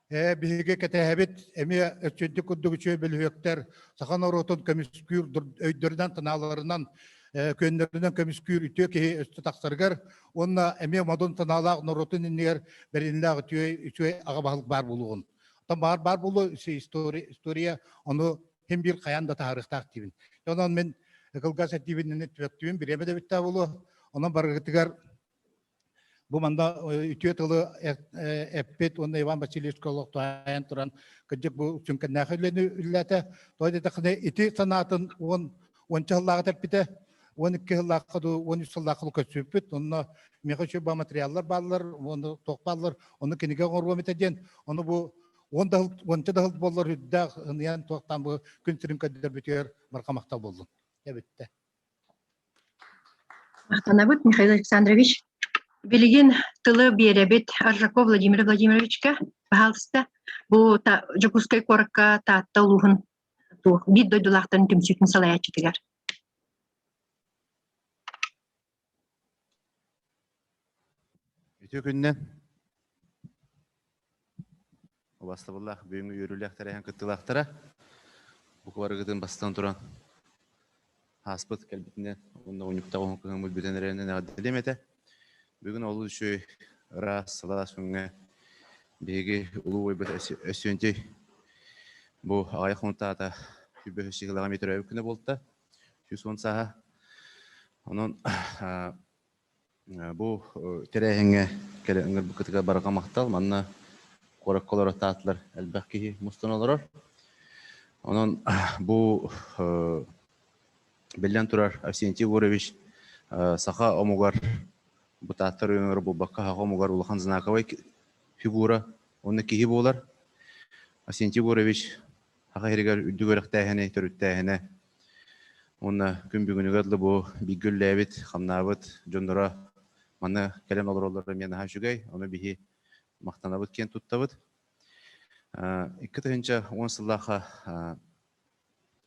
биһиги кэтэһэбит эмиэ өччүнтүк курдук үчүгэй бөлүһүөктэр саха норуотун көмүскүүр өйдөрүнэн танааларынан күөннэринэн көмүскүүр үтүө киһи өстө тахсарыгар уонна эмиэ модун танаалаах норуотун иннигэр бэринилээх үтүө үчүгэй аҕа баһылык баар буолуоҕун. Оттон баар баар буолуо история, история ону хим биир хайаан да таһаарыахтаах диибин. Онон мин кылгас этиибин түбэктүүбүн бириэмэ да бүттээх буолуо. Онон барыгытыгар Бу манна үтүө тылы эппит уонна Иван Васильевичка олохтоойон туран кырдьык бу сүҥкэннээх үлэни үллээтэ. Тоҕо диэтэххинэ ити санаатын уон уонча сыллааҕыта эппитэ. 12 сыллаахха дуу, 13 сыллаахха дуу көрсүбүппүт. Онно миэхэ үчүгэй баа материаллар бааллар, уонна туох бааллар, ону кинигэ оҥоруом этэ диэн. Ону бу уон да уонча да сыл буоллар үрдээх ыныйан туохтаан бу күн сирин көрдөрбүтүгэр барҕа махтал буоллун. Эбиттэ. Махтанабыт, Михаил Александрович. Билигин тылы биэрэбит Аржаков Владимир Владимировичка. Пожалуйста, бу Дьокуускай куоракка Таатта улууһун биир дойдулаахтарын түмсүүтүн салайааччытыгар. Үтүө күннэн. Убастабыллаах бүгүҥҥү үөрүүлээх тэрээһин кыттыылаахтара. Букварыгытын бастан туран ааспыт кэлбитинэн уонна унньуктаах уһун кыһыммыт бүтэн эрэринэн эҕэрдэлиэм этэ. Бүгүн олус үчүгэй ыраас сылаас күҥҥэ биһиги улуу убайбыт Өссүөнтүй бу аҕыйах хонуктаата 105 сыһыылаах эмиэ төрөөбүт күнэ буолта. 110 сааһа. Онон Бу тэрээһиҥҥэ кэлэн ыҥырбыккытыгар барҕа махтал. Манна куоракка олорор таатылар элбэх киһи мустан олорор. Онон бу биллэн турар Авсентий Егорович саха омугар бу Таатта оройуонугар буолбакка саха омугар улахан знаковай фигура уонна киһи буолар. Авсентий Егорович саха сиригэр үрдүк үөрэхтээһини төрүттээһинэ Уонна күн бүгүнүгэр дылы бу бииргэ үлэлээбит, хамнаабыт дьонноро манна кэлэн олороллоро эмиэ наһаа үчүгэй. Ону биһи махтанабыт, киэн туттабыт. 2010 сыллаахха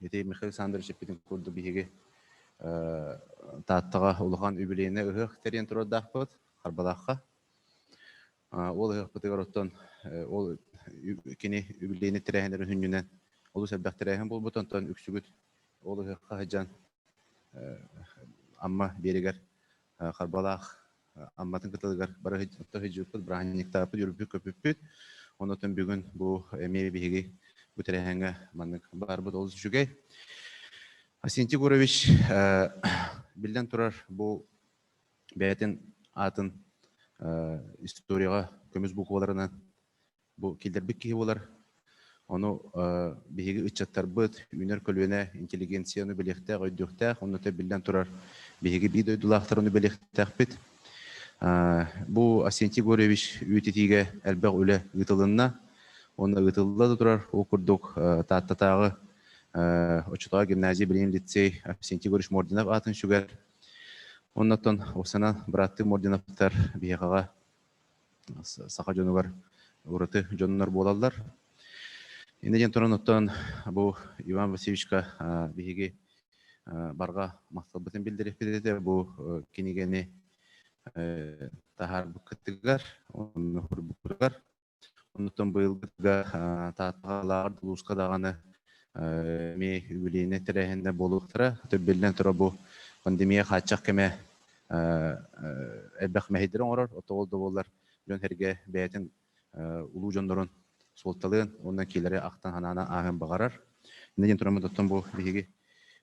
ити Михаил Александрович эппитин курдук биһиги Тааттаҕа улахан үбүлүөйнэй ыһыах тэрийэн турардаахпыт Харбалаахха. Ол ыһыахпытыгар оттон ол кини үбүлүөйнэй тэрээһиннэрин сүнньүнэн олус элбэх тэрээһин буолбут, онтон үксүгүт ол ыһыахха сылдьан Амма биэригэр Харбалаах Амматын кытылыгар бары сылдьыбыппыт, бырааһынньыктаабыппыт, үөрбүппүт-көппүппүт. Онон бүгүн бу эмиэ биһиги бу тэрээһиҥҥэ маннык баарбыт олус үчүгэй. Асентий Егорович биллэн турар бу бэйэтин аатын историяҕа көмүс букваларынан бу киллэрбит киһи буолар. Ону биһиги ыччаттарбыт, үүнэр көлүөнэ интеллигенцияны билиэхтээх, өйдүөхтээх, онно биллэн турар биһиги биир дойдулаахтар ону билиэхтээхпит. Бу Асентий Егорович үйэтитиигэ элбэх үлэ ыытылынна. Уонна ыытылла да турар. Ол курдук Тааттатааҕы оччотооҕу гимназия билигин лицей Авсентий Егорович Мординов аатын сүгэр. Оннотон Оксана бырааттыы Мординовтар биһиэхэҕэ саха дьонугар ураты дьоннор буолаллар. Иннэ диэн туран оттон бу Иван Васильевичка биһиги барҕа махталбытын биллэриэхпит этэ бу кинигэни. таһаарбыккытыгар, онно хурбуккутугар. Онтон быйылгыга Тааттаҕалааҕар улууска даҕаны эмиэ үбүлүйэни тэрээһиннэр буолуохтара. Биллэн турар бу пандемия хааччах кэмэ элбэх мэһэйдэри оҥорор. Оттон ол да буоллар дьон-сэргэ бэйэтин улуу дьоннорун суолталыан уонна киилэри ахтан санаана ааһыан баҕарар. Инньэ диэн тураммыт оттон бу биһиги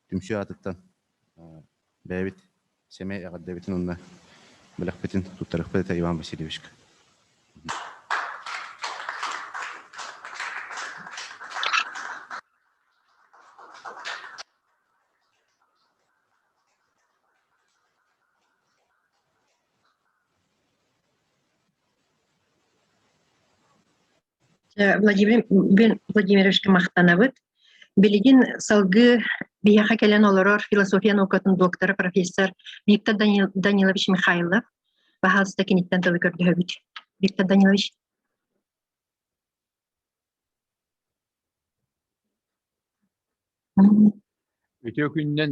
түмсүү аатыттан бэйэбит сэмэй эҕэрдэбитин уонна бэлэхпитин туттарыахпыт этэ Иван Васильевичка. Владимир Владимировичка махтанабыт. Билигин салгыы биһиэхэ кэлэн олорор философия наукатын доктора, профессор Виктор Данилович Михайлов. Баһаалыста киниттэн тылы көрдөһөбүт. Виктор Данилович. Үтүө күнүнэн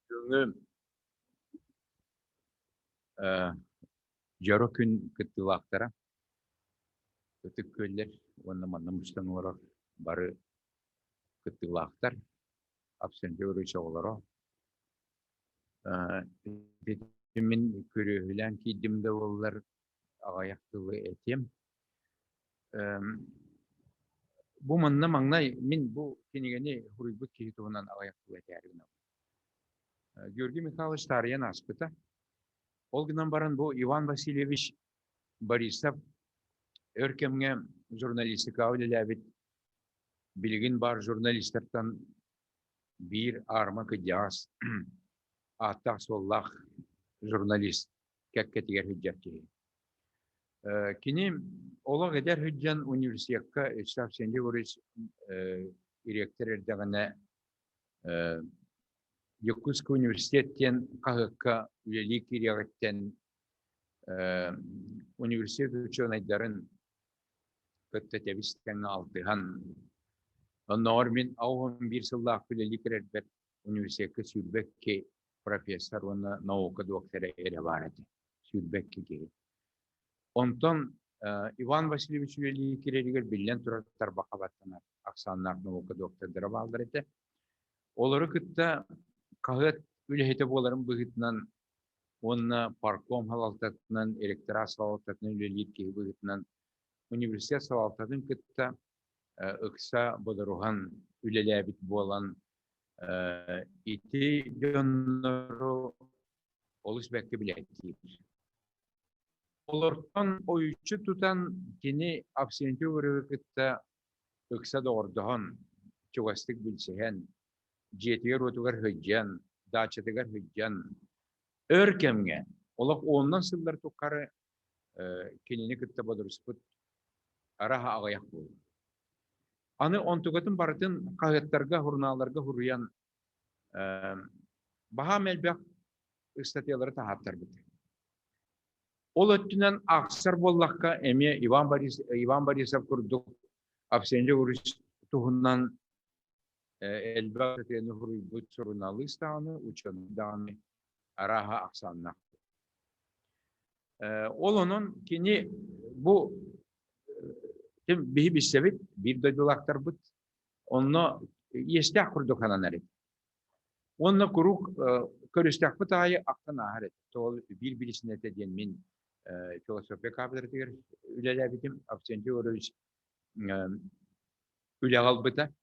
бүгүҥҥү дьоро күн кыттыылаахтара, Ытык Күөллэр уонна манна мустан олорор бары кыттыылаахтар, Авксентий Егорович оҕолоро. Ити мин көрүөһүлээн киирдим да буоллар аҕыйах тылы этиэм. Бу манна маҥнай мин бу кинигэни суруйбут киһи туһунан аҕыйах тылы этээри гынабын. Георгий Михайлович таарыйан ааспыта. Ол гынан баран бу Иван Васильевич Борисов өр кэмҥэ журналистикаҕа үлэлээбит билигин баар журналистартан биир аарыма кырдьаҕас ааттаах-суоллаах журналист кэккэтигэр сылдьар киһи. Кини олох эдэр сылдьан университекка Вячеслав Сергеевич ректор эрдэҕинэ Якутский университет диэн хаһыакка үлэлии киириэҕиттэн университет учуонайдарын кытта тэбис-тэҥҥэ алтыһан, оннооҕор мин 81 сыллаах үлэлии кэлэрбэр университекка 22 профессор уонна наука доктора эрэ баар этэ, 22 киһи. Онтон Иван Васильевич үлэлии киирэригэр биллэн турар тарбахха баттанар ахсааннаах наука доктордара бааллар этэ. Олору кытта хаһыат үлэһитэ буоларын быһыытынан уонна парком салалтатынан, ректорат салалтатынан үлэлиир киһи быһыытынан университет салалтатын кытта ыкса бодоруһан үлэлээбит буолан ити дьоннору олус бэркэ билээттиир. Олортон ойуччу тутан кини Авксентий Егоровы кытта ыкса доҕордоһон, чугастык билсиһэн, дьиэтигэр-уотугар сылдьан, даачатыгар сылдьан, өр кэмҥэ, олох уонунан сыллар тухары кинини кытта бодоруспут араһа аҕыйах буолла. Аны онтукатын барытын хаһыаттарга, сурунаалларга суруйан, баһаам элбэх ыстатыйалары таһааттарбыт. Ол өттүнэн ахсар буоллахха, эмиэ Иван, Борис, Иван Борисов курдук Авксентий Егорович туһунан элбэх ыстатыйаны суруйбут суруналыыс даҕаны, учуонай даҕаны арааһа ахсааннаах. Ол онон кини бу биһи билсэбит, биир дойдулаахтарбыт, онно иэстээх курдук сананар этэ. Уонна куруук көрүстэхпит аайы ахтан ааһар этэ. Тоҕо биир биричиинэтэ диэн мин философия кафедратыгар үлэлээбитим. Авксентий Егорович үлэҕэ ылбыта.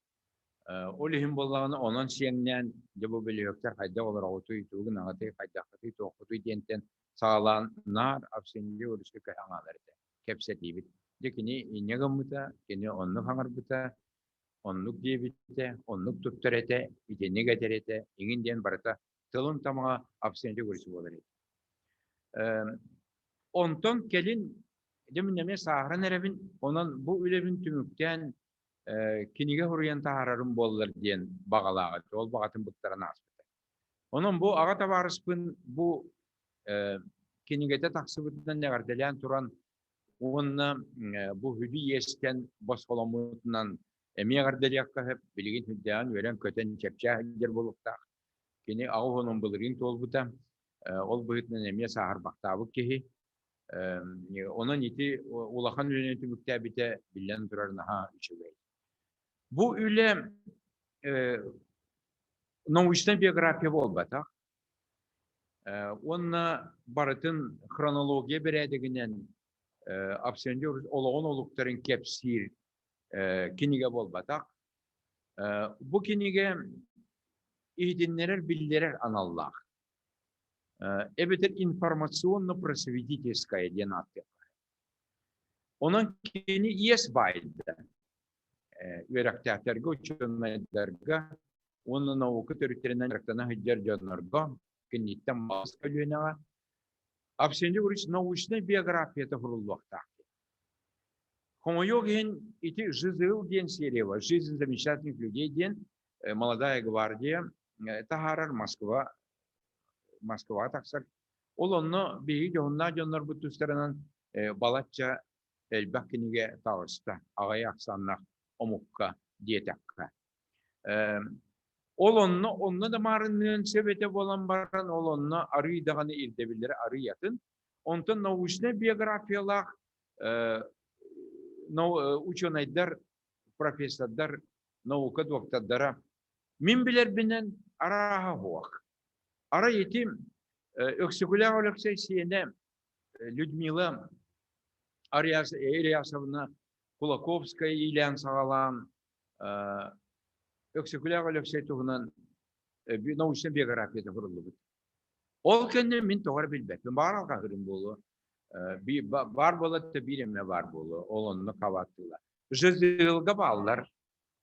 Ол иһин буоллаҕына онон сиэҥнээн дьэ бу бөлүһүөктэр хайдах олороҕутуй, тугу гынаҕытый, хайдаххытый, туоххутуй диэнтэн саҕалаан наар Авксентий Егоровичка көһө аҥаалар этэ. Кэпсэтиибит. Дьэ кини инньэ гыммыта, кини оннук хаҥарбыта, оннук диэбитэ, оннук туттар этэ, итинник этэр этэ, иҥин диэн барыта тылын тамаҕа Авксентий Егорович буолар этэ. Онтон кэлин дьэ мин эмиэ сааһыран эрэбин, онон бу үлэбин түмүктээн кинигэ суруйан таһаарарым буоллар диэн баҕалаах этэ. Ол баҕатын быктаран ааспыта. Онон бу аҕа табаарыспын бу кинигэтэ тахсыбытынан эҕэрдэлээн туран уонна бу сүдү иэстэн босхоломмутунан эмиэ эҕэрдэлиэххэ сөп. Билигин сүрдээҕин үөрэн-көтөн чэпчээх сылдьар буолуохтаах. Кини 80 былырыын туолбута. Ол быһыытынан эмиэ сааһырбахтаабыт киһи. Онон ити улахан үлэни түмүктээбитэ биллэн турар наһаа үчүгэй. Бу үлэ научнай биография буолбатах. Уонна барытын хронология бэрээдэгинэн Авсентий олоҕун олуктарын кэпсиир кинигэ буолбатах. Бу кинигэ иһитиннэрэр биллэрэр аналлаах. Эбэтэр информационно-просветительская диэн ааттыахха. Онон кини иэс баайда үөрэхтээхтэргэ, учуонайдарга уонна наука төрүттэринэн дьарыктана сылдьар дьоннорго киниттэн мас көлүөнэҕэ Авсений Егорович научнай биографията суруллуохтаах. Хомойуох иһин ити ЖЗЛ диэн сериява «Жизнь замечательных людей» диэн «Молодая гвардия» таһаарар Москва Москваҕа тахсар. Ол онно биһиги дьоһуннаах дьоннорбут тустарынан балачча элбэх кинигэ таҕыста, аҕыйах ахсааннаах омукка диэтэххэ. Ол онно онно да маарынныан сөп этэ буолан баран, ол онно арыый даҕаны ирдэбиллэрэ арыый атын. Онтон научнай биографиялаах ученайдар, профессордар, наука доктордара мин билэрбинэн арааһа суох. Арай ити Өксөкүлээх Өлөксөй сиэнэ Людмила Ильясовна Кулаковская иилээн саҕалаан Өксөкүлээх Өлөксөй туһунан научнай биографията суруллубут. Ол кэннэ мин тоҕо эрэ билбэппин. Баар алҕаһырым буолуо. Баар буолар да биир эмэ баар буолуо. Ол онно хабааттыылар. ЖЗЛ-га бааллар.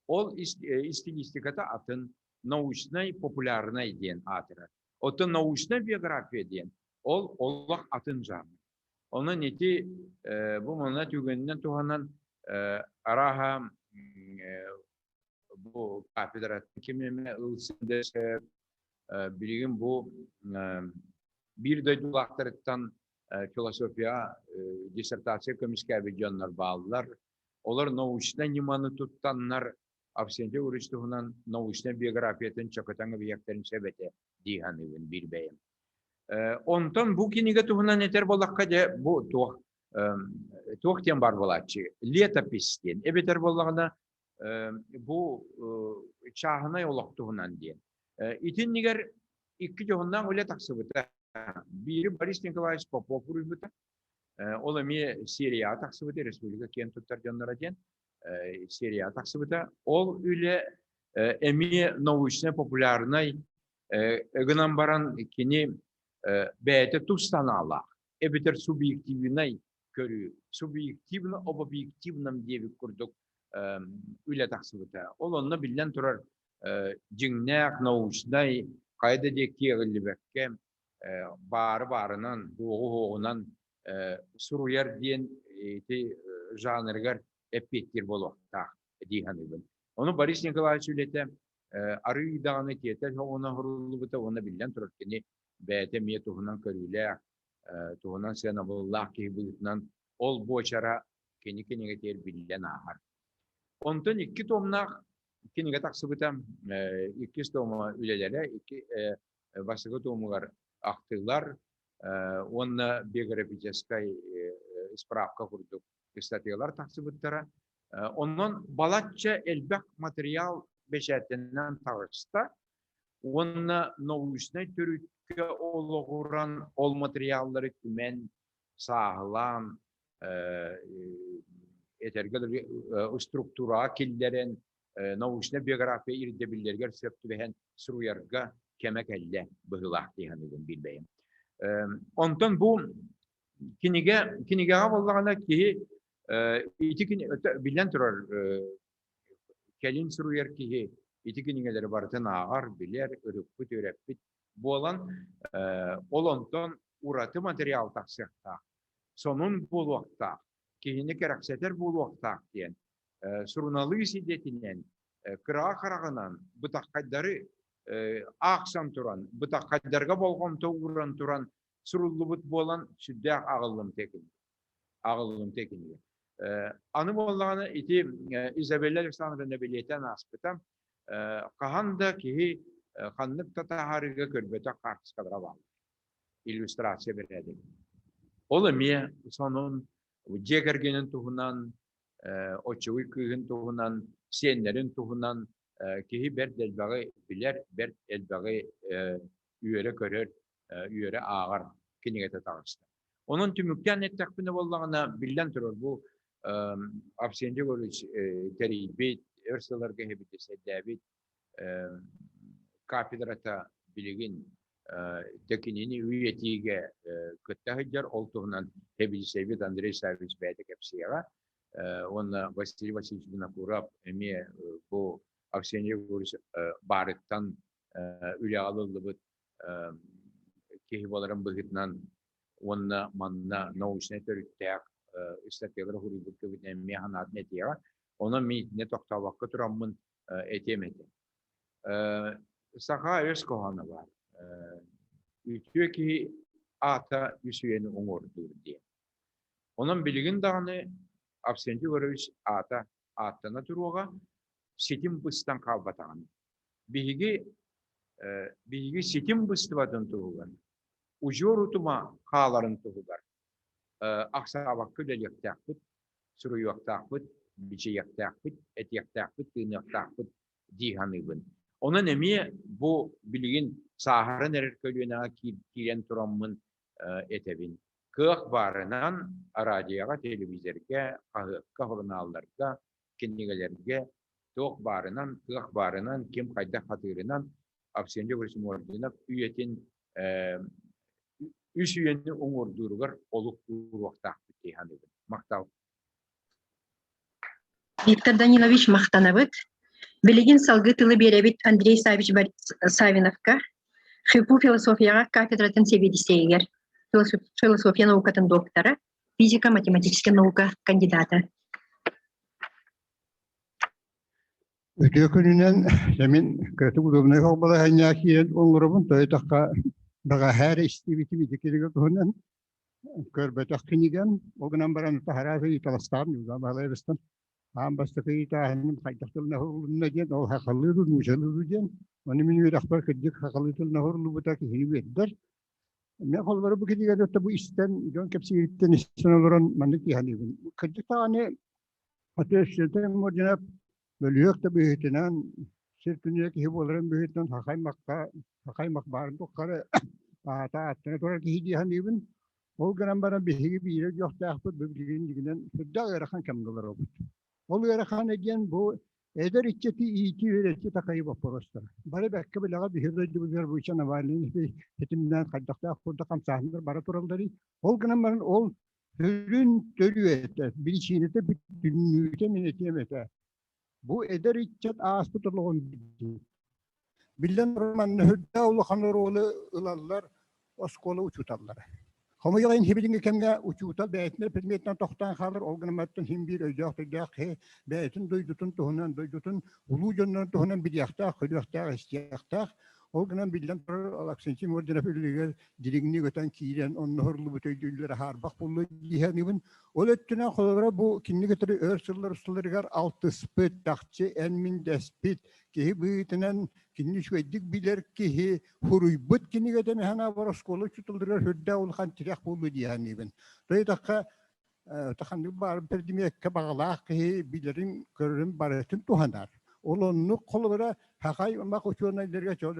Ол стилистиката атын научнай популярнай диэн аатырар. Оттон научнай биография диэн ол олох атын жанр. Онон ити бу манна түгэнинэн туһанан арааһа бу кафедраттан ким эмэ ылсын да сөп. Билигин бу биир дойдулаахтарыттан философия диссертация көмүскээбит дьоннор бааллар. Олор научнай ньыманы туттаннар Авсентий Егорович туһунан научнай биографиятын чөкөтөн эбийиэктэрин сөп этэ дии саныыбын биир бэйэм. Онтон бу кинигэ туһунан этэр буоллахха дьэ бу туох туох диэн баар буолааччы летопись диэн эбэтэр буоллаҕына бу чааһынай олох туһунан диэн. Итиннигэр икки дьоһуннаах үлэ тахсыбыта. Биири Борис Николаевич Попов уруйбута. Ол эмиэ серияҕа тахсыбыта, республика киэн туттар дьонноро диэн серияҕа тахсыбыта. Ол үлэ эмиэ научнай-популярнай гынан баран кини бэйэтэ тус санаалаах, эбэтэр субъективнай көрүү, субъективно об объективном диэбит курдук үлэ тахсыбыта. Ол онно биллэн турар дьиҥнээх научнай хайа да диэки киэҕиллибэккэ баары баарынан, уоҕу-уоҕунан суруйар диэн ити жанрыгар эппиэттиир буолуохтаах дии саныыбын. Ону Борис Николаевич үлэтэ арыый даҕаны тиэтэл оҕуна оһоруллубута уонна биллэн турар кини бэйэтэ эмиэ туһунан көрүүлээх, туһунан сыанабыллаах киһи быһыытынан ол буочара кини кинигэтигэр биллэн ааһар. Онтон икки томнаах кинигэ тахсыбыта, иккис тома үлэлэрэ, икки бастакы томугар ахтыылар уонна биографическай справка курдук ыстатыйалар тахсыбыттара. Онон балачча элбэх материал бэчээттэнэн таҕыста уонна научнай төрүккэ олоҕуран ол материаллары түмэн, сааһылаан, этэргэ структураҕа киллэрэн, научнай биография ирдэбиллэригэр сөп түбэһэн суруйарга кэмэ кэллэ быһыылаах дии саныыбын билбэйим. Онтон бу кинигэ кинигэҕэ буоллаҕына киһи ити биллэн турар кэлин суруйар киһи ити кинигэлэри барытын ааҕар, билэр, ырыппыт, үөрэппит буолан ол онтон ураты материал тахсыахтаах, сонун буолуохтаах, киһини кэрэхсэтэр буолуохтаах диэн суруналыыс идэтинэн кыраҕа хараҕынан бытаххайдары аахсан туран, бытаххайдарга болҕомто ууран туран суруллубут буолан сүрдээх аҕыллымтыа кинигэ. Аҕыллымтыа кинигэ. Аны буоллаҕына ити Изабелла Александровна бэлиэтээн ааспыта хаһан да киһи ханнык да таһаарыыга көрбөтөх хаартыскалара бааллар. иллюстрация бэрээдик. Ол эмиэ сонун дьиэ кэргэнин туһунан, оччугуй кыыһын туһунан, сиэннэрин туһунан киһи бэрт элбэҕи билэр, бэрт элбэҕи үөрэ көрөр, үөрэ ааҕар кинигэтэ таҕыста. Онон түмүктээн эттэхпинэ буоллаҕына, биллэн турар, бу Авсентий Егорович тэрийбит, өр сылларга иһэбит, кафедрата билигин тэкинини үйэтиигэ кытта сылдьар. Ол туһунан сэбиэдиссэйбит Андрей Саввич бэйэтэ кэпсиэҕэ. Уонна Василий Васильевич Винокуров эмиэ бу Арсений Егорович баарыттан үлэҕэ ылыллыбыт киһи буоларын быһыытынан уонна манна научнай төрүттээх ыстатыйалары суруйбут кэбитинэн эмиэ санаатын этиэҕэ. Онон мин итиннэ тохтообокко тураммын этиэм этэ. Саха өс хоһооно баар. Үтүө киһи аата үс үйэни уҥуордуур диэн. Онон билигин даҕаны Авсентий Егорович аата ааттана туруоҕа, ситим быстан хаалбатаҕын. Биһиги биһиги ситим быстыбатын туһугар, удьуор утума хааларын туһугар ахсаабакка үлэлиэхтээхпит, суруйуохтаахпыт, бичийиэхтээхпит, этиэхтээхпит, тыыныахтаахпыт дии саныыбын. Онон эмиэ бу билигин сааһыран эрэр көлүөнэҕэ киирэн тураммын этэбин. Кыах баарынан араадьыйаҕа, телевизорга, хаһыакка, сурунаалларга, кинигэлэргэ туох баарынан, кыах баарынан, ким хайдах хатыырынан Авсентий Мординов үйэтин үс үйэни уҥуордууругар олук ууруохтаахпыт дии саныыбын. Махтал. Виктор Данилович махтанабыт. Билигин салгыы тылы биэрэбит Андрей Савич Савиновка, ХИФУ философияҕа кафедратын сэбиэдиссэйигэр, философия наукатын доктора, физико-математическай наука кандидата. Үтүө күнүнэн мин кыратык удобнай балаһанньаа киирэн олоробун тойтохха бэҕэһээр истибитим ити кинигэ туһунан көрбөтөх кинигэм ол гынан баран таһараах ыйыталастаҕым Ньурба Баһылайабыстан аан бастакы ыйытааһыным хайдах тылына уһулунна диэн ол сахалыы дуу нуучалыы дуу диэн ону мин үөрэхпэр кырдьык сахалыы тылына уһуллубута киһини үөрдэр мен холобура бу кинигэни бу истэн дьон кэпсиириттэн истэн олорон маннык дии саныыбын кырдьык даҕаны Отечественнай Мординов бөлүһүөк да быһыытынан, сир күнүгэ киһи буоларын быһыытынан хахаймакка, хахаймак баарын тухары аата ааттана турар киһи дии саныыбын. Ол гынан баран биһиги биирэ өйдүөхтээхпит бу билигин дьиҥинэн сүрдээх ыарахан кэмҥэ олоробут. Ол ыарахан диэн бу эдэр иччити иитии үөрэтии такайыы боппуруостара. Бары бэккэ билэҕэ биһиги дойдубутугар Буча Навальный ситимнээн хайдахтаах курдук хамсааһыннар бара туралларый. Ол гынан баран ол Сүрүн төрүөтэ, биричиинэтэ бүтүннүүтэ мин этиэм этэ. Бу эдэр ыччат ааспыт олоҕун билдим. Биллэн турар, манна үрдээх улахан оруолу ылаллар оскуола учууталлара. Хомойуох иһин билиҥҥи кэмҥэ учуутал бэйэтин предметинэн тохтоон хаалар, ол гынан баран син биир өйдөөх-төйдөөх киһи бэйэтин дойдутун туһунан, дойдутун улуу дьоннорун туһунан билиэхтээх, көрүөхтээх, истиэхтээх. Ол гынан биллэн турар, Алексей Мординов үлэлигэр дириҥник өтөн киирэн онноһорлубут өйдүүллэр аһаарбах буоллу дии саныыбын. Ол өттүнэн холобура бу кинини кытары өр сыллар усталарыгар алтыспыт, чахчы эн-мин дэспит, киһи быһыытынан кинини үчүгэйдик билэр киһи суруйбут кинигэтэ миһанаабар оскуола учууталларыгар сүрдээх улахан тирэх буолуо дии саныыбын. Тойтахха ханнык баар предмеккэ баҕалаах киһи билэрин, көрөрүн барытын туһанар. Ол оннук холобура хахай ымах учуонайдарга чол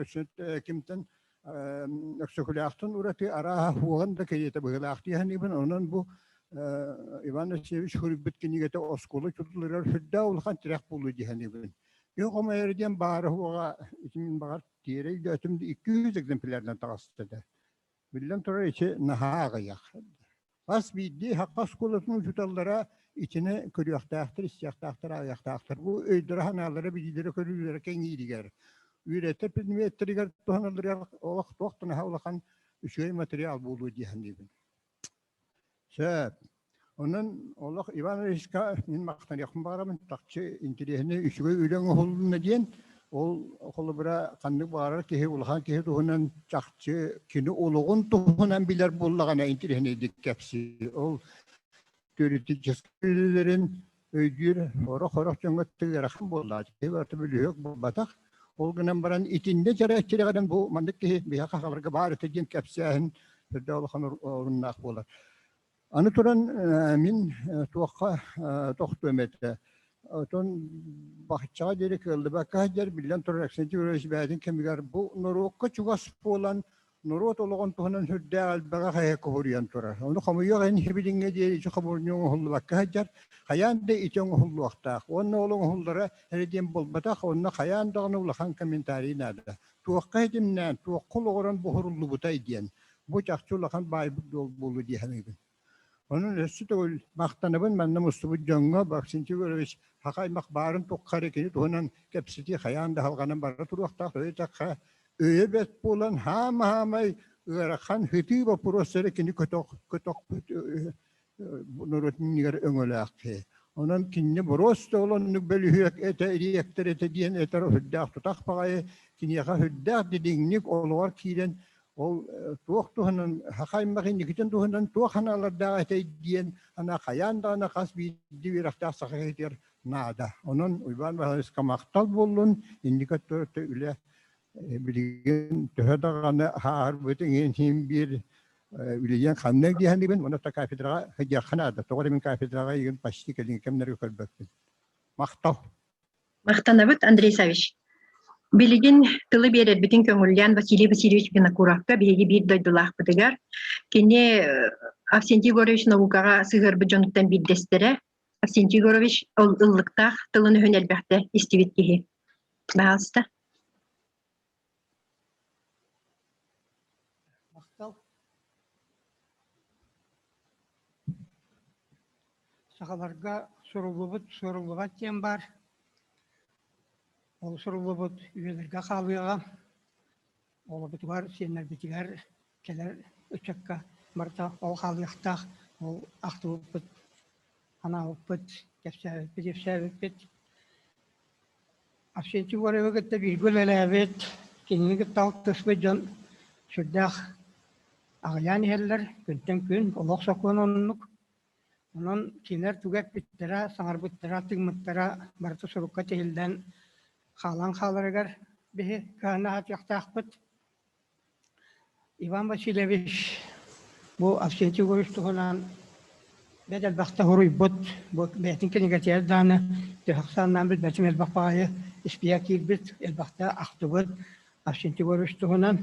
кимтэн Өксөкүлээхтэн ураты арааһа хуоҕан да кэриэтэ быһыылаах дии саныыбын. Онон бу Иван Васильевич суруйбут кинигэтэ оскуола учууталларыгар сүрдээх улахан тирэх буолуо дии саныыбын. Күөх хомойор диэн баара суоҕа ити мин баҕар тиэрэ өйдөөтүм 200 экземплярынан таҕыста да. Биллэн турар ити наһаа аҕыйах. Хас биирдии саха оскуолатын учууталлара итини көрүөхтээхтэр, истиэхтээхтэр, ааҕыахтаахтар. Бу өйдөрө-санаалара, билиилэрэ-көрүүлэрэ кэҥииригэр, үөрэтэр предметтэригэр туһаналларыгар олох туох да наһаа улахан үчүгэй материал буолуо дии саныыбын. Сөп. Онон олох Иван Ильичка мин махтаныахпын баҕарабын. Чахчы интэриэһинэй үчүгэй үлэ оҥоһулунна диэн. Ол холобура ханнык баҕарар киһи улахан киһи туһунан чахчы кини олоҕун туһунан билэр буоллаҕына интэриэһинэйдик кэпсиир. Ол теоретическай үлэлэрин өйдүүр сорох-сорох дьоҥҥо ыарахан буоллаҕа. Киһи барыта бөлүһүөк буолбатах. Ол гынан баран итиннэ дьарык бу маннык киһи биһиэхэ хабарга баар этэ диэн кэпсээһин. Сүрдээх улахан оруннаах буолар. Аны туран мин туохха тохтуом этэ. Отон бахчаҕа диэри кыаллыбакка сылдьар, биллэн турар, Алексей Егорович бэйэтин кэмигэр бу норуокка чугас буолан, норуот олоҕун туһунан сүрдээх элбэҕи хайа куһуруйан турар. Ону хомуйуох иһин билиҥҥэ диэри ити хомурунньу оҥоһуллубакка сылдьар, хайаан да ити оҥоһуллуохтаах. Уонна ол оҥоһуллара эрэ диэн буолбатах, онно хайаан даҕаны улахан комментарий наада. Туохха ситимнээн, туохха олоҕуран буһуруллубутай диэн. Бу чахчы улахан баайбыт дуол буолуо дии саныыбын. Онон өссө төгүл махтанабын манна мустубут дьоҥҥо Баксин Егорович саха аймах баарын туххары кини туһунан кэпсэтии хайаан да халҕанан бара туруохтаах өйдөтөххө өйө бэрт буолан хаама-хаамай ыарахан хытыы боппуруостары кини көтөх көтөхпүт норуот иннигэр өҥөлөөх киһи. Онон кинини боруос да олоннук бөлүһүөк этэ, ириэктэр этэ диэн этэр сүрдээх тутах баҕайы киниэхэ сүрдээх дириҥник олоҕор киирэн ол туох туһунан саха аймах инникитин туһунан туох санаалардаах этэй диэн ана хайаан даҕаны хас биирдии үөрэхтээх саха киһитигэр наада. Онон Уйбаан Баһылайыска махтал буоллун, инники өттө үлэ билигин төһө даҕаны ааһарбыт иҥин биир үлэлиэн ханнык диэхэнибин уонна кафедраҕа сылдьыахха наада. Тоҕо эрэ мин кафедраҕа игин почти кэлиҥҥи кэмнэргэ көрбөппүн. Махтал. Махтанабыт, Андрей Савич. Билигин тылы биэрэрбитин көҥүллээн Василий Васильевич Винокуровка биһиги биир дойдулаахпытыгар кини Авсентий Егорович наукаҕа сыһыарбыт дьонуттан биирдэстэрэ. Авсентий Егорович ыллыктаах тылын-өһүн элбэхтэ истибит киһи. Баһаалыста. Махтал. Сахаларга суруллубут суруллубат диэн баар. Ол суруллубут үйэлэргэ хаалыаҕа. Оҕолорбутугар, сиэннэрбитигэр, кэлэр ыччакка барыта ол хаалыахтаах. Ол ахтыбыппыт, анаабыппыт, кэпсээбиппит, ипсээбиппит. Авсентий Егоровы кытта бииргэ үлэлээбит, кинини кытта алтыспыт дьон сүрдээх аҕыйаан иһэллэр. Күнтэн күн олох сокуона оннук. Онон кинилэр тугу эппиттэрэ, саҥарбыттара, тыыммыттара барыта сурукка тиһиллэн хаалан хааларыгар биһи кыһана аһатыахтаахпыт. Иван Васильевич бу Авсентий Егорович туһунан бэрт элбэхтэ суруйбут, бу бэйэтин кинигэтигэр даҕаны төһө ахсааннаан билбэтим элбэх баҕайы испииһэк киирбит, элбэхтэ ахтыбыт Авсентий Егорович туһунан.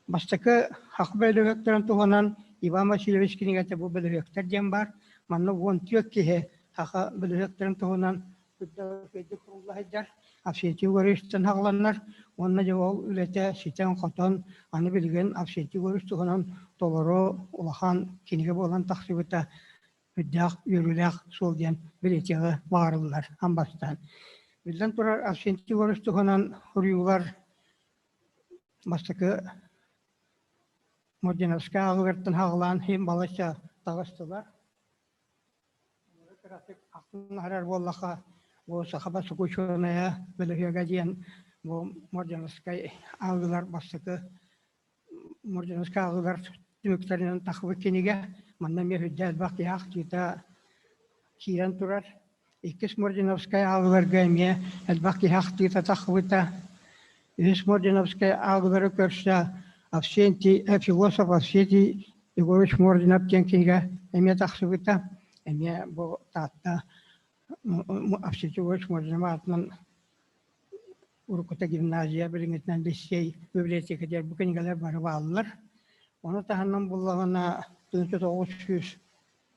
Бастакы Хах бөлүһүөктэрин туһунан Иван Васильевич кинигэтэ бу бөлүһүөктэр диэн баар. Манна 14 киһи саха бөлүһүөктэрин туһунан үрдүк сурулла сылдьар. Авсентий Егоровичтан хаҕыланнар уонна дьэ ол үлэтэ ситэн-хотон аны билигин Авсентий Егорович туһунан толору улахан кинигэ буолан тахсыбыта үрдээх үөрүүлээх суол диэн бэлиэтиэҕи баҕарыллар аан бастаан. Биллэн турар, Авсентий Егорович туһунан суруйуулар бастакы Мординовскай ааҕыылартан хаҕылаан иһин балачча таҕыстылар. Кыратык ахтан аһарар буоллахха, бу саха бастакы учуонайа бөлөһүөгэ диэн бу Мординовскай ааҕыылар бастакы Мординовскай ааҕыылар түмүктэринэн тахсыбыт кинигэ. Манна эмиэ үрдэ элбэх киһи ахтыыта киирэн турар. Иккис Мординовскай ааҕыыларга эмиэ элбэх киһи ахтыыта тахсыбыта. Үһүс Мординовскай ааҕыылары көрсө Авсентий, философ Авсентий Егорович Мординов диэн кинигэ эмиэ тахсыбыта. Эмиэ бу Таатта Авсентий Егорович Мординов аатынан уруккута гимназия, билиҥҥитинэн лиссиэй библиотека диэн бу кинигэлэр бары бааллар. Ону таһынан буллаҕына 1996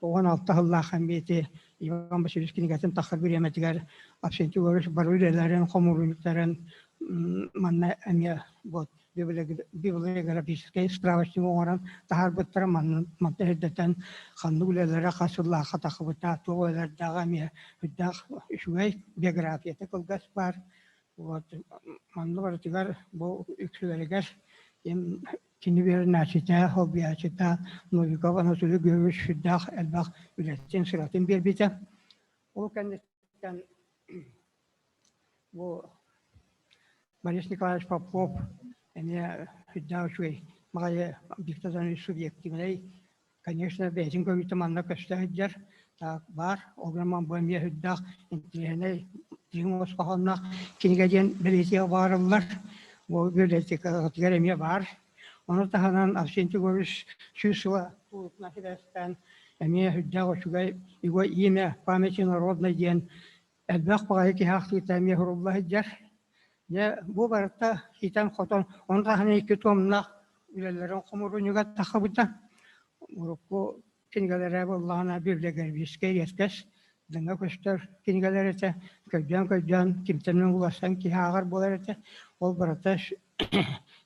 сыллаах эмиэ Иван Васильевич кинигэтин тахсар бириэмэтигэр Авсентий Егорович бары үлэлэрин, хомуурунньуктарын манна эмиэ вот библиографическай справочник оҥорон таһаарбыттара манна мантан ирдэтэн ханнык үлэлэрэ хас сыллаахха тахсыбыта туох үлэлэрдээҕэ эмиэ үрдээх үчүгэй биографията кылгас баар вот манна барытыгар бу үксүлэригэр кини үөрэнээччитэ холбуйааччыта Новиков Анатолий Георгиевич сүрдээх элбэх үлэтин сыратын биэрбитэ ол кэнниттэн Бу Борис Николаевич Попов эмиэ сүрдээх үчүгэй баҕайы Виктор Иванович субъективнай, конечно, бэйэтин көрүүтэ манна көстө сылдьар так баар. Ол гынан бу эмиэ сүрдээх интириэһинэй дириҥ олус хоһоонноох кинигэ диэн бэлиэтиэҕэ баҕарыллар. Бу библиотекатыгар эмиэ баар. Ону таһынан Авсентий Егорович сүүс сыла туолуутунан сибээстээн эмиэ сүрдээх үчүгэй Его имя памяти народной диэн элбэх баҕайы киһи ахтыыта эмиэ сурулла сылдьар. Дьэ, бу барыта ситэн-хотон, ону таһынан икки туомнаах үлэлэрин хомуруунньуга тахсыбыта. Урукку кинигэлэрэ буоллаҕына библиографическай эриэккэс дьаҥа көстөр кинигэлэр этэ. Көрдөөн-көрдөөн кимтэн уларсан киһи ааҕар буолар этэ. Ол барыта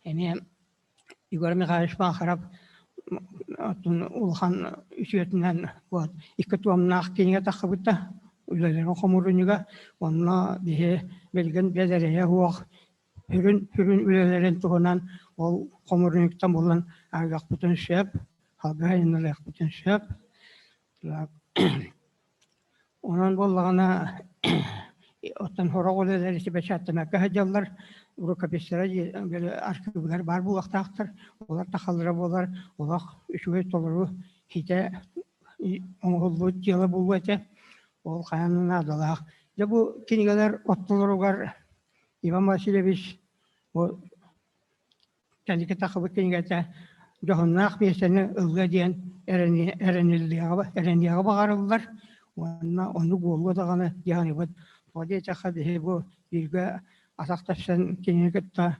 эмиэ Егор Михайлович Бахаров улахан үтүөтүнэн вот икки туомнаах кинигэ тахсыбыта үлэлэрин хомуурунньуга онно биһи билигин бэдэрэйэ суох сүрүн сүрүн үлэлэрин туһунан ол хомуурунньуктан булан ааҕыахпытын сөп салгыы айанналыахпытын сөп Онон буоллаҕына, оттон сорох үлэлэр ити бэчээттэмэккэ сылдьаллар, рукописьтара архыыбыгар баар буолуохтаахтар, олор тахаллара буолар, олох үчүгэй толору ситэ оҥоһуллубут дьыала буолуо этэ. Ол хайаан да наадалаах. Дьэ бу кинигэлэр ортолоругар Иван Васильевич бу Кэнники тахсыбыт кинигэтэ дьоһуннаах миэстэни ылыа диэн эрэниэҕи баҕарыллар уонна оннук буолуо даҕаны диэханыбыт. Тоҕо диэтэххэ биһи бу бииргэ атах тэпсэн кинини кытта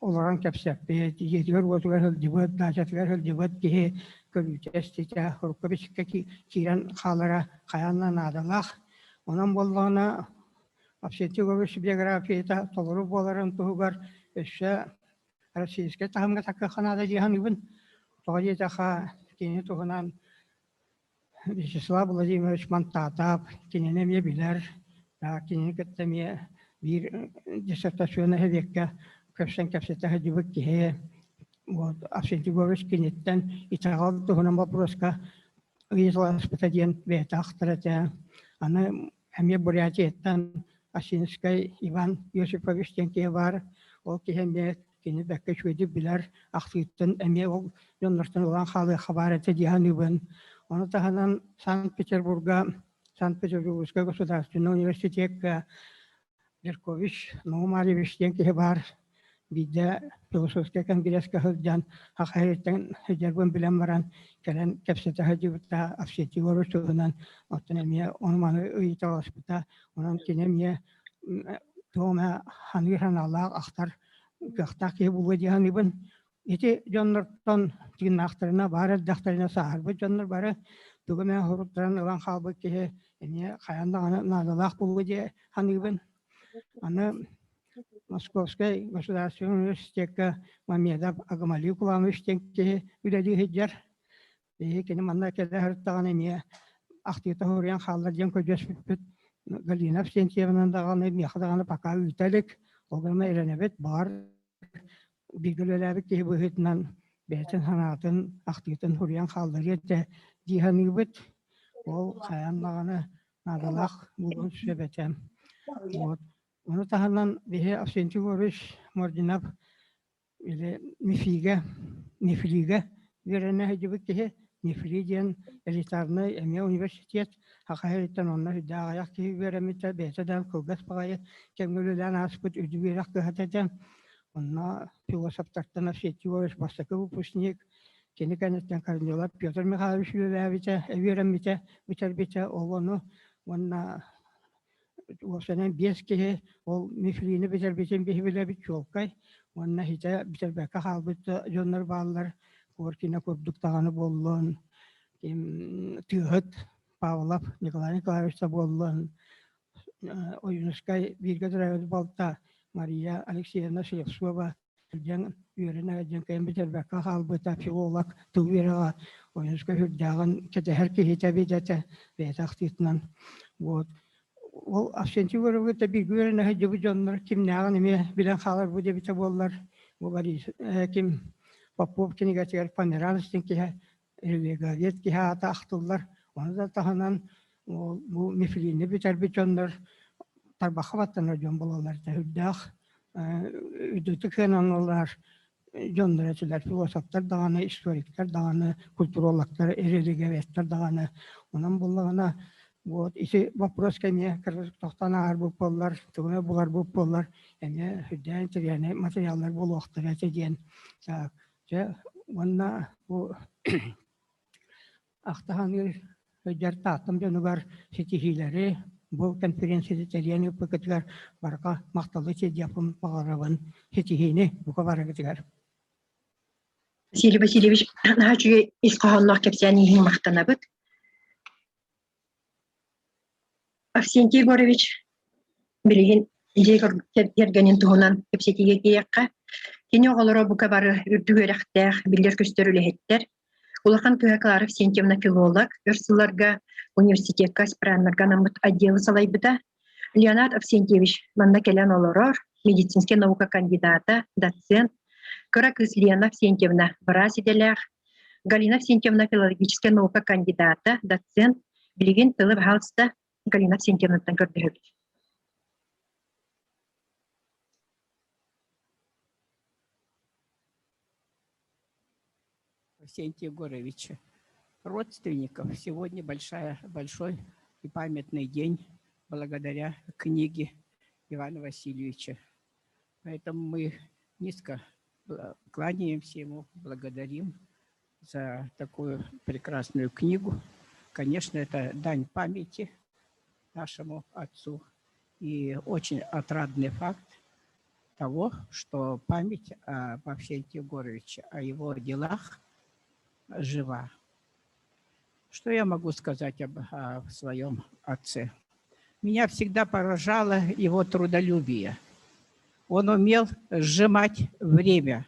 олорон кэпсэппит, дьиэтигэр-уотугар сылдьыбыт, даачатыгар сылдьыбыт киһи көрүүтэ-истиитэ урукку-бичиккэ киирэн хаалара хайаан да наадалаах. Онон буоллаҕына Авсентий Егорович биографията толору буоларын туһугар өссө российскай таһымҥа такыахха наада дии саныыбын. Тоҕо диэтэххэ, кини туһунан Вячеслав Владимирович Мантаатап кинини эмиэ билэр, кинини кытта эмиэ биир диссертационнай сэбиэккэ көрсөн кэпсэтэ сылдьыбыт киһи. Вот Авсентий Егорович киниттэн итэҕэл туһунан боппуруоска ыйыталаспыта диэн бэйэтэ ахтар этэ. Аны Эмиэ Бурятияттан Осинскай Иван Иосифович диэн киһи баар. Ол киһи эмиэ кини бэккэ үчүгэйдик билэр, ахсыыттан эмиэ ол дьоннортон ылан хаалыахха баар этэ дии саныыбын. Ону таһынан Санкт-Петербурга Санкт-Петербургскай государственнай университекка Беркович Наум Арьевич диэн киһи баар. Биирдэ философскай конгресска сылдьан, Саха сириттэн сылдьарбын билэн баран, кэлэн кэпсэтэ сылдьыбыта, Авсентий Егорович туһунан, оттон эмиэ ону-маны ыйыталаспыта. Онон кини эмиэ туох эмэ ханыыр санаалаах, ахтар кыахтаах киһи буолуо дии саныыбын. Ити дьоннортон тыыннаахтарына, баар эрдэхтэринэ сааһырбыт дьоннор бары тугу эмэ суруттаран ылан хаалбыт киһи эмиэ хайаан даҕаны наадалаах буолуо дии саныыбын. Аны Московскай государственнай университекка Мамедов Агамали Куланович диэн киһи үлэлии сылдьар. Биһиги кини манна кэлэ сырыттаҕына эмиэ ахтыыта суруйан хааллар диэн көрдөспүппүт. Галина Авсентьевнан даҕаны, миэхэ даҕаны пока ыыта илик. Ол гынан эрэнэбит, баҕар бииргэ үлэлээбит киһи быһыытынан бэйэтин санаатын, ахтыытын суруйан хаалларыа этэ дии саныыбыт. Ол хайаан даҕаны наадалаах буолуон сөп этэ. Вот. Ону таһынан биһи Авсентий Егорович Мординов или МИФИгэ, МИФЛИгэ үөрэнэ сылдьыбыт киһи МИФЛИ диэн элитарнай эмиэ университет Саха сириттэн онно сүрдээх аҕыйах киһи үөрэммитэ, бэйэтэ да кылгас баҕайы кэмҥэ үлэлээн ааспыт үрдүк үөрэх кыһата этэ. Онно философтартан Авсентий Егорович бастакы выпускник, кини кэнниттэн Корнилов Петр Михайлович үлэлээбитэ, үөрэммитэ, бүтэрбитэ. Ол ону уонна уопсайынан биэс киһи ол мифлини бүтэрбитин биһи билэбит чуолкай уонна ситэ бүтэрбэккэ хаалбыт дьоннор бааллар Коркина курдук даҕаны буоллун Тыаһыт Павлов Николай Николаевич да буоллун Ойуунускай бииргэ төрөөбүт балта Мария Алексеевна Слепцова Дьэн үөрэнэ дьэн кэлэн бүтэрбэккэ хаалбыта филолог тыл үөрэҕэ Ойуунускай сүрдээҕин кэтэһэр киһитэ эбит этэ бэйэтэ ахтыытынан вот ол Авсентий Егоровы бииргэ үөрэнэ сылдьыбыт дьоннор кимнээҕин эмиэ билэн хааларбыт эбитэ буоллар бу Борис ким Попов кинигэтигэр Померанц диэн киһи религовед киһи аата ахтыллар. Ону да таһынан бу мифлини бүтэрбит дьоннор тарбахха баттанар дьон буолаллар этэ. Үрдээх үрдүктүк сыананаллар дьоннор этилэр. Философтар даҕаны, историктар даҕаны, культурологтар, религоведтар даҕаны. Онон буоллаҕына вот ити вопрос эмиэ тохтоон ааһарбыт буоллар, тугу эмэ буларбыт буоллар, эмиэ сүрдээх интэриэһинэй материаллар буолуохтара этэ диэн. Дьэ уонна бу ахтаһаныыр сылдьар Тааттам дьонугар ситиһиилэри бу конференцияны тэрийэн ыыппыккытыгар барҕа махталы тиэрдиэхпин баҕарабын ситиһиини бука барыгытыгар. Василий Васильевич, наһаа үчүгэй ис хоһоонноох кэпсээн иһин махтанабыт. Авсентий Егорович билигин дьиэ кэргэнин туһунан кэпсэтиигэ киириэххэ. Кини оҕолоро бука бары үрдүк үөрэхтээх, биллэр-көстөр үлэһиттэр. Улахан кыыһа Клара Авксентьевна филолог, өр сылларга университекка аспираннарга анаммыт отделы салайбыта. Леонард Авксентьевич манна кэлэн олорор, медицинскэй наука кандидата, доцент. Кыра кыыс Лена Авксентьевна быраас идэлээх, Галина Авксентьевна филологическай наука кандидата, доцент, билигин тылы баһаалыста Галина Авксентьевнаттан көрдөһөбүт. Авксентия Егоровича. Родственников сегодня большая, большой и памятный день благодаря книге Ивана Васильевича. Поэтому мы низко кланяемся ему, благодарим за такую прекрасную книгу. Конечно, это дань памяти нашему отцу. И очень отрадный факт того, что память об Авсентии Егоровиче, о его делах жива. Что я могу сказать об, о своем отце? Меня всегда поражало его трудолюбие. Он умел сжимать время.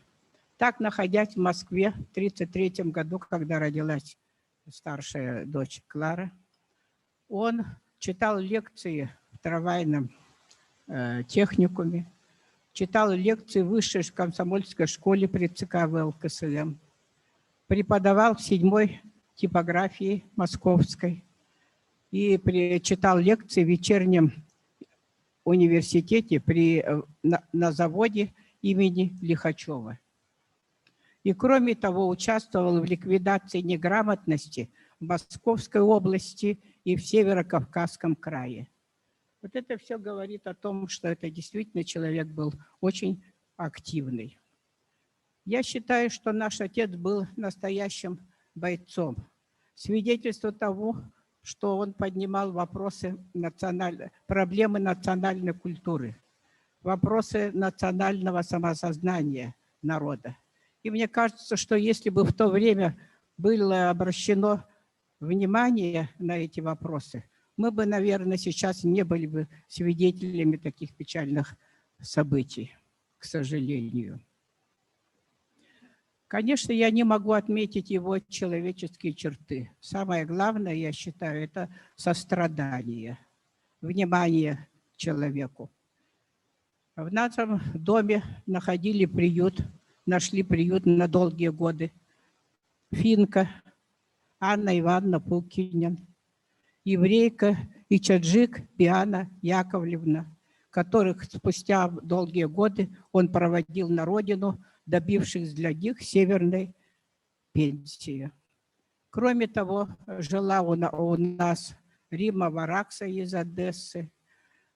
Так, находясь в Москве в 1933 году, когда родилась старшая дочь Клара, он читал лекции в трамвайном э, техникуме, читал лекции в высшей комсомольской школе при ЦК ВЛКСМ, преподавал в седьмой типографии московской и при, читал лекции в вечернем университете при, э, на, на заводе имени Лихачева. И кроме того, участвовал в ликвидации неграмотности в Московской области и в Северо-Кавказском крае. Вот это все говорит о том, что это действительно человек был очень активный. Я считаю, что наш отец был настоящим бойцом. Свидетельство того, что он поднимал вопросы националь... проблемы национальной культуры, вопросы национального самосознания народа. И мне кажется, что если бы в то время было обращено внимание на эти вопросы, мы бы, наверное, сейчас не были бы свидетелями таких печальных событий, к сожалению. Конечно, я не могу отметить его человеческие черты. Самое главное, я считаю, это сострадание, внимание человеку. В нашем доме находили приют, нашли приют на долгие годы. Финка Анна Ивановна Пукинин, еврейка и чаджик Биана Яковлевна, которых спустя долгие годы он проводил на родину, добившись для них северной пенсии. Кроме того, жила у нас Рима Варакса из Одессы,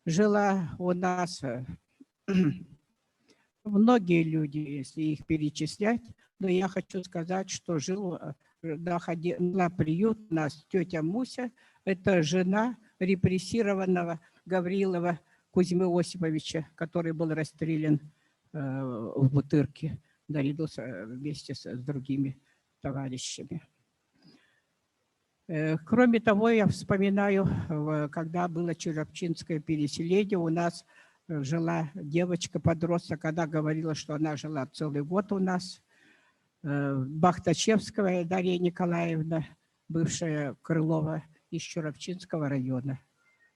жила у нас э, многие люди, если их перечислять, но я хочу сказать, что жил, э, находила приют у нас тетя Муся, это жена репрессированного Гаврилова Кузьмы Осиповича, который был расстрелян э, в Бутырке наряду с, вместе с, с другими товарищами. Э, кроме того, я вспоминаю, когда было Чурапчинское переселение, у нас э, жила девочка-подросток, она говорила, что она жила целый год у нас. Э, Бахтачевская Дарья Николаевна, бывшая Крылова из Чурапчинского района.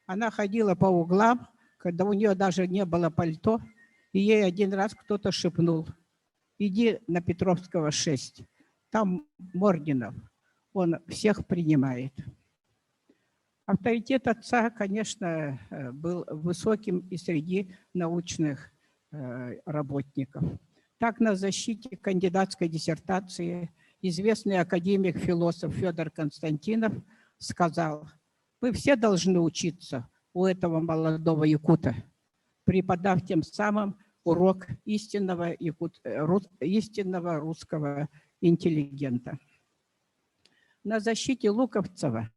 Она ходила по углам, когда у нее даже не было пальто, и ей один раз кто-то шепнул, иди на Петровского 6, там Мординов он всех принимает. Авторитет отца, конечно, э, был высоким и среди научных э, работников. Так, на защите кандидатской диссертации известный академик-философ Федор Константинов сказал, мы все должны учиться у этого молодого якута, преподав тем самым урок истинного, якут, истинного русского интеллигента. На защите Луковцева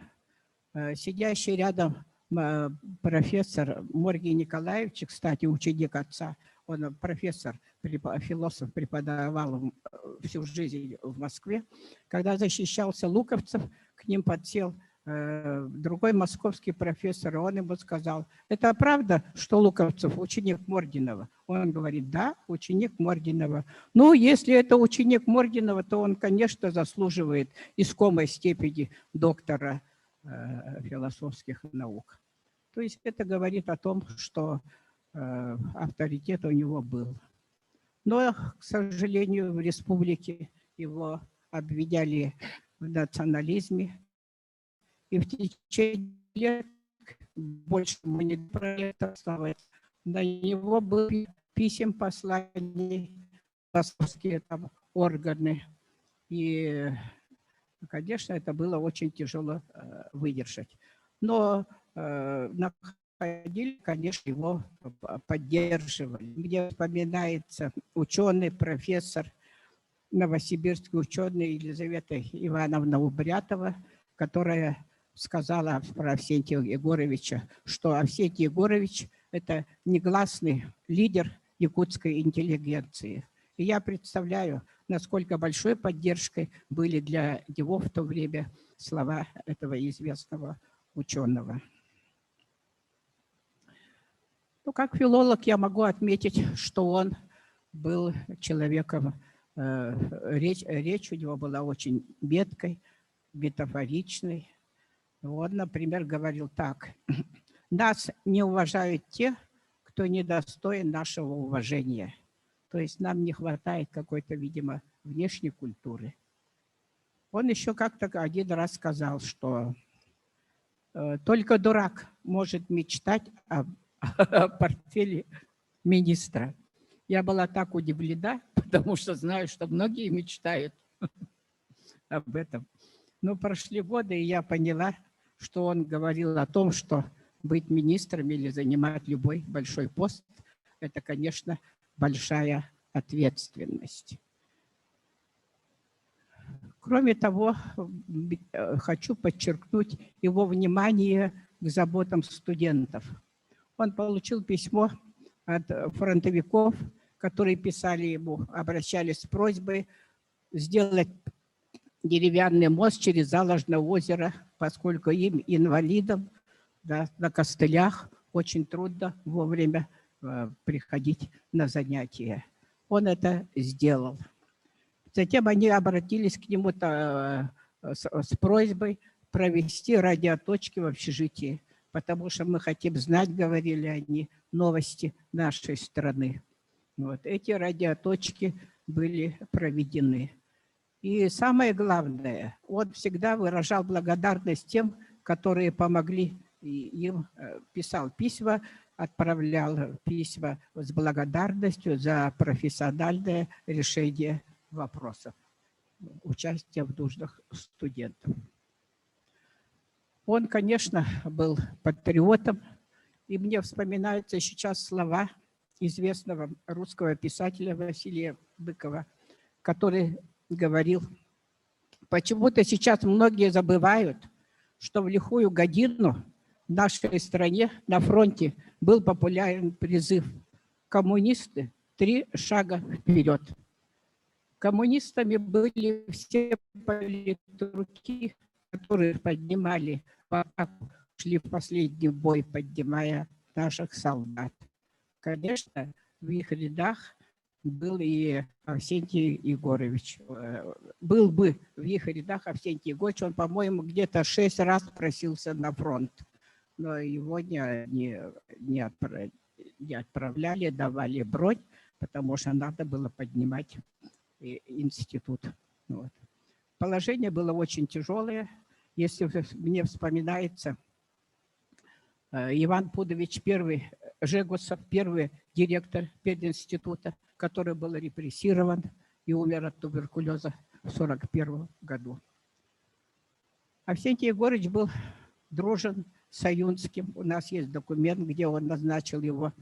сидящий рядом профессор Моргий Николаевич, кстати, ученик отца, он профессор, философ, преподавал всю жизнь в Москве. Когда защищался Луковцев, к ним подсел другой московский профессор, он ему сказал, это правда, что Луковцев ученик Мординова? Он говорит, да, ученик Мординова. Ну, если это ученик Мординова, то он, конечно, заслуживает искомой степени доктора философских наук. То есть это говорит о том, что авторитет у него был. Но, к сожалению, в республике его обвиняли в национализме. И в течение лет больше мы не проекта На него был писем посланий, московские там органы. И, конечно, это было очень тяжело выдержать. Но находили, конечно, его поддерживали. Мне вспоминается ученый, профессор, новосибирский ученый Елизавета Ивановна Убрятова, которая сказала про Авсентия Егоровича, что Авсентий Егорович – это негласный лидер якутской интеллигенции. И я представляю, насколько большой поддержкой были для него в то время слова этого известного ученого. Ну, как филолог я могу отметить, что он был человеком, речь у него была очень меткой, метафоричной. Он, например, говорил так. Нас не уважают те, кто недостоин нашего уважения. То есть нам не хватает какой-то, видимо, внешней культуры. Он еще как-то один раз сказал, что только дурак может мечтать о портфеле министра. Я была так удивлена, потому что знаю, что многие мечтают об этом. Но прошли годы, и я поняла, что он говорил о том, что быть министром или занимать любой большой пост – это, конечно, большая ответственность. Кроме того, хочу подчеркнуть его внимание к заботам студентов. Он получил письмо от фронтовиков, которые писали ему, обращались с просьбой сделать деревянный мост через Заложное озеро, поскольку им, инвалидам, да, на костылях очень трудно вовремя приходить на занятия. Он это сделал. Затем они обратились к нему с просьбой провести радиоточки в общежитии, потому что мы хотим знать, говорили они, новости нашей страны. Вот эти радиоточки были проведены. И самое главное, он всегда выражал благодарность тем, которые помогли им, писал письма, отправлял письма с благодарностью за профессиональное решение вопросов участия в нуждах студентов. Он, конечно, был патриотом, и мне вспоминаются сейчас слова известного русского писателя Василия Быкова, который говорил, почему-то сейчас многие забывают, что в лихую годину в нашей стране на фронте был популярен призыв «Коммунисты, 3 шага вперед». Коммунистами были все политруки, которые поднимали, шли в последний бой, поднимая наших солдат. Конечно, в их рядах был и Авсентий Егорович. Был бы в их рядах Авсентий Егорович, он, по-моему, где-то 6 раз просился на фронт, но его не отправляли, давали бронь, потому что надо было поднимать институт. Вот. Положение было очень тяжелое. Если мне вспоминается, Иван Пудович первый, Жегусов, первый директор пединститута, который был репрессирован и умер от туберкулеза в 1941 году. Авсентий Егорович был дружен с Аюнским. У нас есть документ, где он назначил его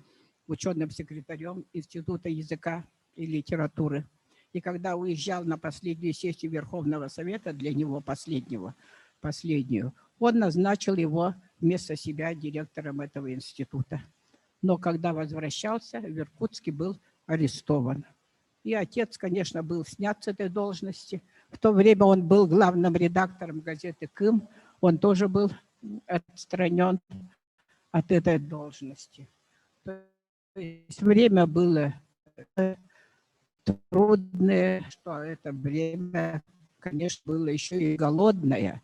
ученым секретарем Института языка и литературы. И когда уезжал на последнюю сессию Верховного Совета, для него последнего, последнюю, он назначил его вместо себя директором этого института. Но когда возвращался, в Иркутске был арестован. И отец, конечно, был снят с этой должности. В то время он был главным редактором газеты «Кым». Он тоже был отстранен от этой должности. То есть время было трудное, что это время, конечно, было еще и голодное,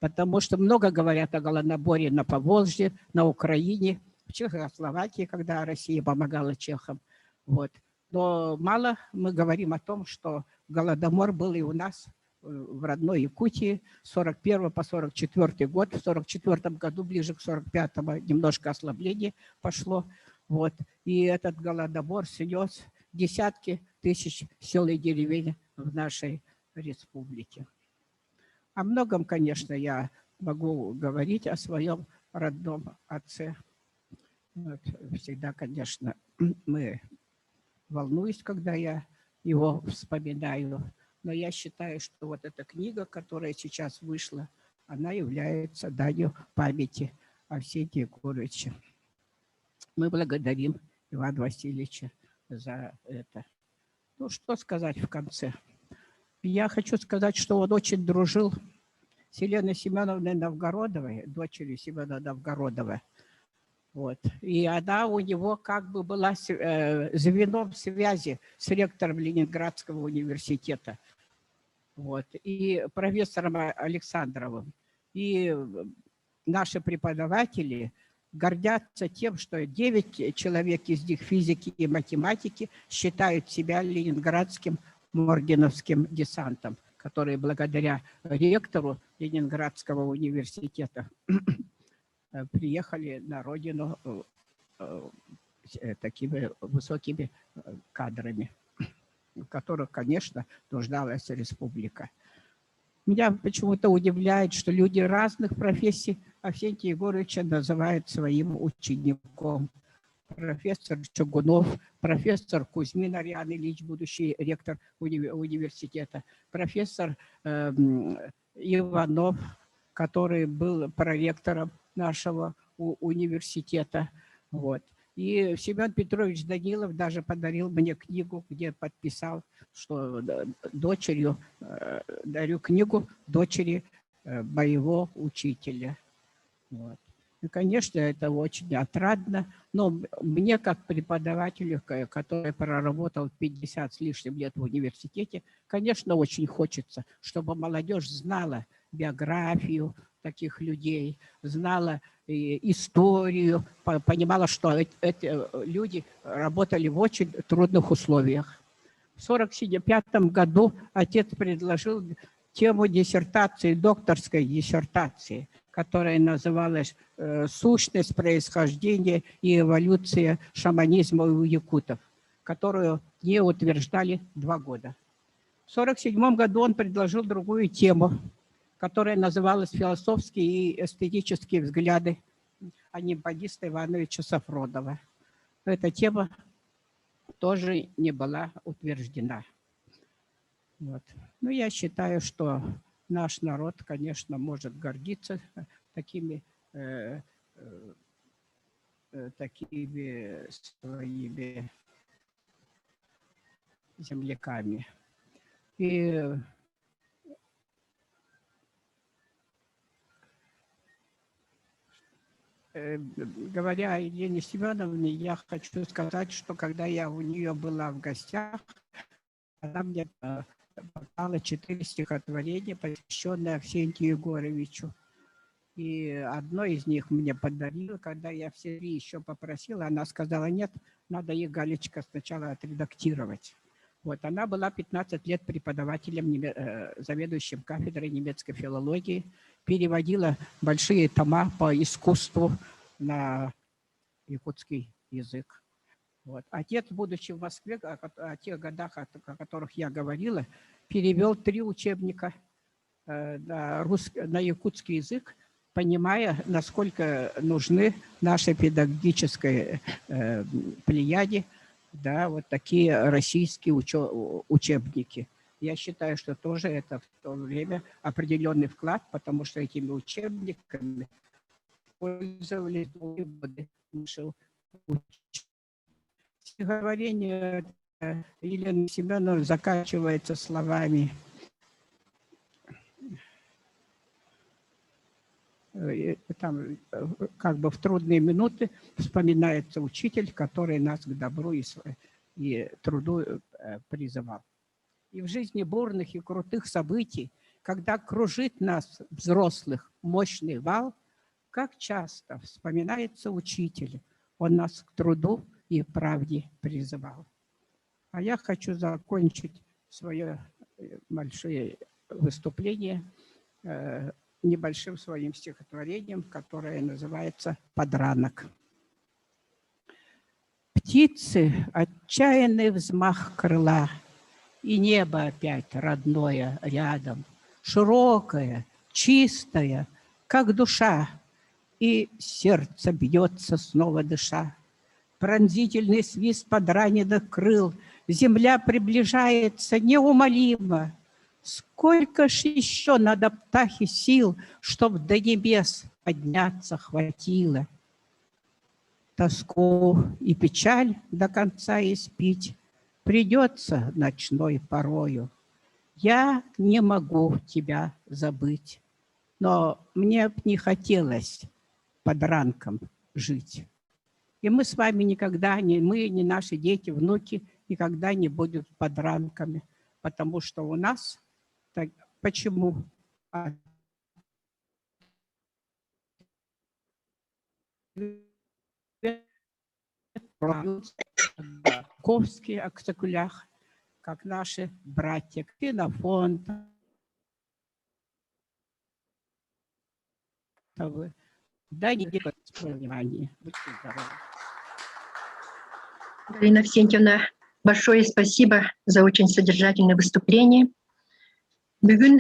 потому что много говорят о голодоморе на Поволжье, на Украине, в Чехословакии, когда Россия помогала чехам. Вот. Но мало мы говорим о том, что голодомор был и у нас в родной Якутии с 41 по 44 год. В 44 году, ближе к 45 немножко ослабление пошло. Вот. И этот голодомор снес десятки тысяч сел и деревень в нашей республике. О многом, конечно, я могу говорить о своем родном отце. Вот. Всегда, конечно, мы волнуюсь, когда я его вспоминаю. Но я считаю, что вот эта книга, которая сейчас вышла, она является данью памяти Авсентия Егоровича. Мы благодарим Ивана Васильевича за это. Ну, что сказать в конце? Я хочу сказать, что он очень дружил с Еленой Семеновной Новгородовой, дочерью Семена Новгородова. Вот. И она у него как бы была звеном связи с ректором Ленинградского университета вот, и профессором Александровым. И наши преподаватели гордятся тем, что 9 человек из них физики и математики считают себя ленинградским моргеновским десантом, который благодаря ректору Ленинградского университета приехали на родину с такими высокими кадрами, в которых, конечно, нуждалась республика. Меня почему-то удивляет, что люди разных профессий Авсентия Егоровича называют своим учеником. Профессор Чугунов, профессор Кузьмин Ариан Ильич, будущий ректор университета, профессор Иванов, который был проректором нашего университета. Вот. И Семен Петрович Данилов даже подарил мне книгу, где подписал, что дочерью, дарю книгу дочери моего учителя. Вот. И, конечно, это очень отрадно, но мне, как преподавателю, который проработал 50 с лишним лет в университете, конечно, очень хочется, чтобы молодежь знала биографию таких людей, знала историю, понимала, что эти люди работали в очень трудных условиях. В 1945 году отец предложил тему диссертации, докторской диссертации, которая называлась «Сущность происхождения и эволюция шаманизма у якутов», которую не утверждали 2 года. В 1947 году он предложил другую тему, которая называлась «Философские и эстетические взгляды Анемподиста Ивановича Сафронова». Эта тема тоже не была утверждена. Вот. Но я считаю, что наш народ, конечно, может гордиться такими своими земляками. И говоря о Елене Семеновне, я хочу сказать, что когда я у нее была в гостях, она мне показала 4 стихотворения, посвященные Авсентию Егоровичу. И одно из них мне подарила, когда я все 3 еще попросила, она сказала, нет, надо их, Галечка, сначала отредактировать. Вот, она была 15 лет преподавателем, заведующим кафедрой немецкой филологии, переводила большие тома по искусству на якутский язык. Вот. Отец, будучи в Москве, о тех годах, о которых я говорила, перевел 3 учебника на якутский язык понимая, насколько нужны нашей педагогической э, плеяде, да, вот такие российские учебники. Я считаю, что тоже это в то время определенный вклад, потому что этими учебниками пользовались долгие годы наши Стихотворение Елены Семеновны заканчивается словами там как бы в трудные минуты вспоминается учитель, который нас к добру и, и труду призывал. И в жизни бурных и крутых событий, когда кружит нас, взрослых, мощный вал, как часто вспоминается учитель, он нас к труду и правде призывал. А я хочу закончить свое большое выступление небольшим своим стихотворением, которое называется «Подранок». Птицы отчаянный взмах крыла, И небо опять родное рядом, Широкое, чистое, как душа, И сердце бьется снова дыша. Пронзительный свист подраненных крыл, Земля приближается неумолимо. Сколько ж еще надо птахе сил, Чтоб до небес подняться хватило? Тоску и печаль до конца испить Придется ночной порою. Я не могу тебя забыть, но мне б не хотелось подранком жить. И мы с вами никогда, ни мы, ни наши дети, внуки никогда не будут подранками, потому что у нас... Так, почему? Ковский о цикулях, как наши братья Ксенофонтовы, Да, не внимание. Будьте здоровы. Галина Авксентьевна, большое спасибо за очень содержательное выступление. Бүгүн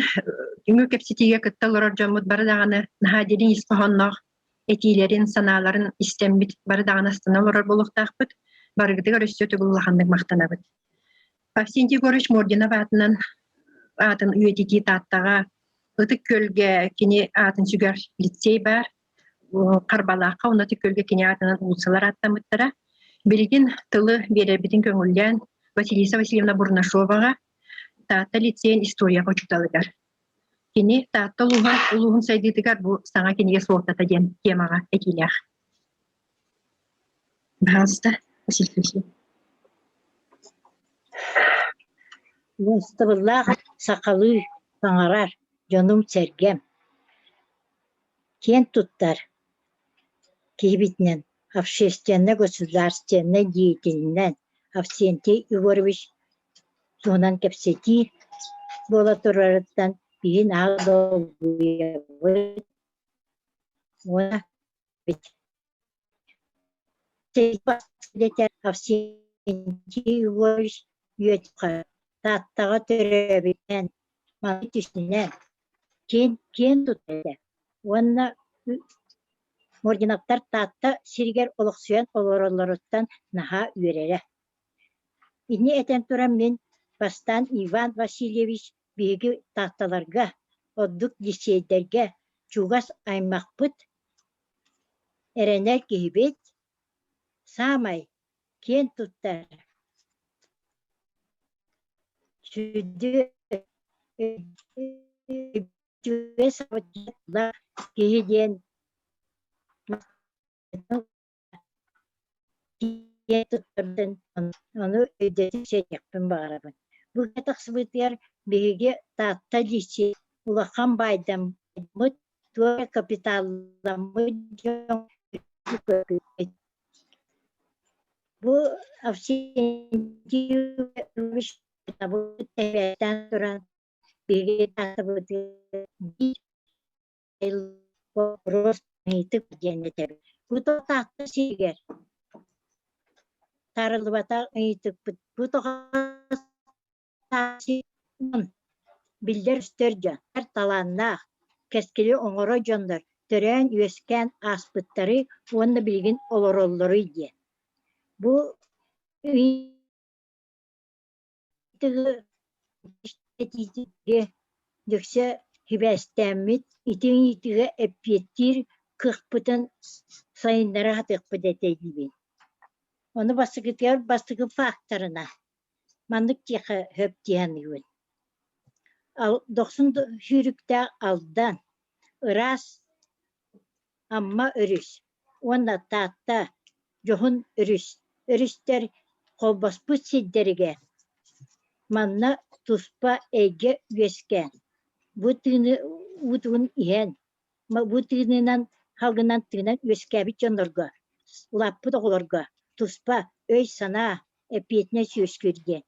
түҥү кэпсэтиигэ кытта олорор дьоммут бары даҕаны наһаа дириҥ ис хоһоонноох этиилэрин, санааларын истэммит бары даҕаны астына олорор буолуохтаахпыт. Барыгытыгар өссө төгүл улаханнык махтанабыт. Авксентий Егорович Мординов аатынан аатын үйэтитии Тааттаҕа Ытык Күөлгэ кини аатын сүгэр лицей баар. Харбалаахха уонна Ытык Күөлгэ кини аатынан уулуссалар ааттаммыттара. Билигин тылы биэрэрбитин көҥүллээн Василиса Васильевна Бурнашоваҕа Таатта лицейин историяҕа учууталыгар. Кини Таатта улууһа улууһун сайдыытыгар бу саҥа кинигэ суолтата диэн темаҕа этиилээх. Пожалуйста, Василий Васильевич. Уостубуллаах сахалыы саҥарар дьонум-сэргэм, киэн туттар киһибитинэн общественнай-государственнай деятелинэн Авксентий Егорович туһунан кэпсэтии буола турарыттан биһи наһаа долгуйабыт уонна Авксентий Егорович Үөтхэ Тааттаҕа төрөөбүтүнэн, маны түсүнэн, киэн киэн туттар этэ уонна Мординовтар Таатта сиригэр олохсуйан олороллоруттан наһаа үөрэрэ. Ини этэн туран мин бастаан Иван Васильевич биһиги Таатталарга, ордук лиссиэйдэргэ чугас аймахпыт Эрэнэр киһибит, саамай киэн туттар сүдү үтүө киһи диэн киэн туттарбын ону өйдөтүк сэриэхпин баҕарабын. Бу тахсыбытыгар биһиги Таатта лицей улахан баайдаммыт туох капиталламмыт дьон Бу Авксентий туран биһиги Тааттабытыгар биир боппуруос ыйытык диэн этэбин. Бу Таатта сиригэр таарыллыбатах ыйытыкпыт бу тоҕо Биллэр-көстөр дьон, талааннаах, кэскили оҥорор дьоннор. төрөөн-үөскээн ааспыттарый уонна билигин олороллоруй диэн. Бу этиитигэ дьөксө сибээстээммит ити ыйытыыга эппиэттиир кыахпытын сайыннара сатыахпыт этэ диибин. Ону бастакытыгар бастакы факторына маннык диэххэ сөп дии саныыбын. Дохсун сүүрүктээх Алдан, ыраас Амма өрүс уонна Таатта дьоһун өрүс өрүстэр холбоспут сирдэригэр манна туспа эйгэ үөскээн, бу тыыны уутун иһэн, бу тыынынан халгынан тыынан үөскээбит дьоннорго, улааппыт оҕолорго туспа өй-санаа, эппиэтинэс үөскүүр диэн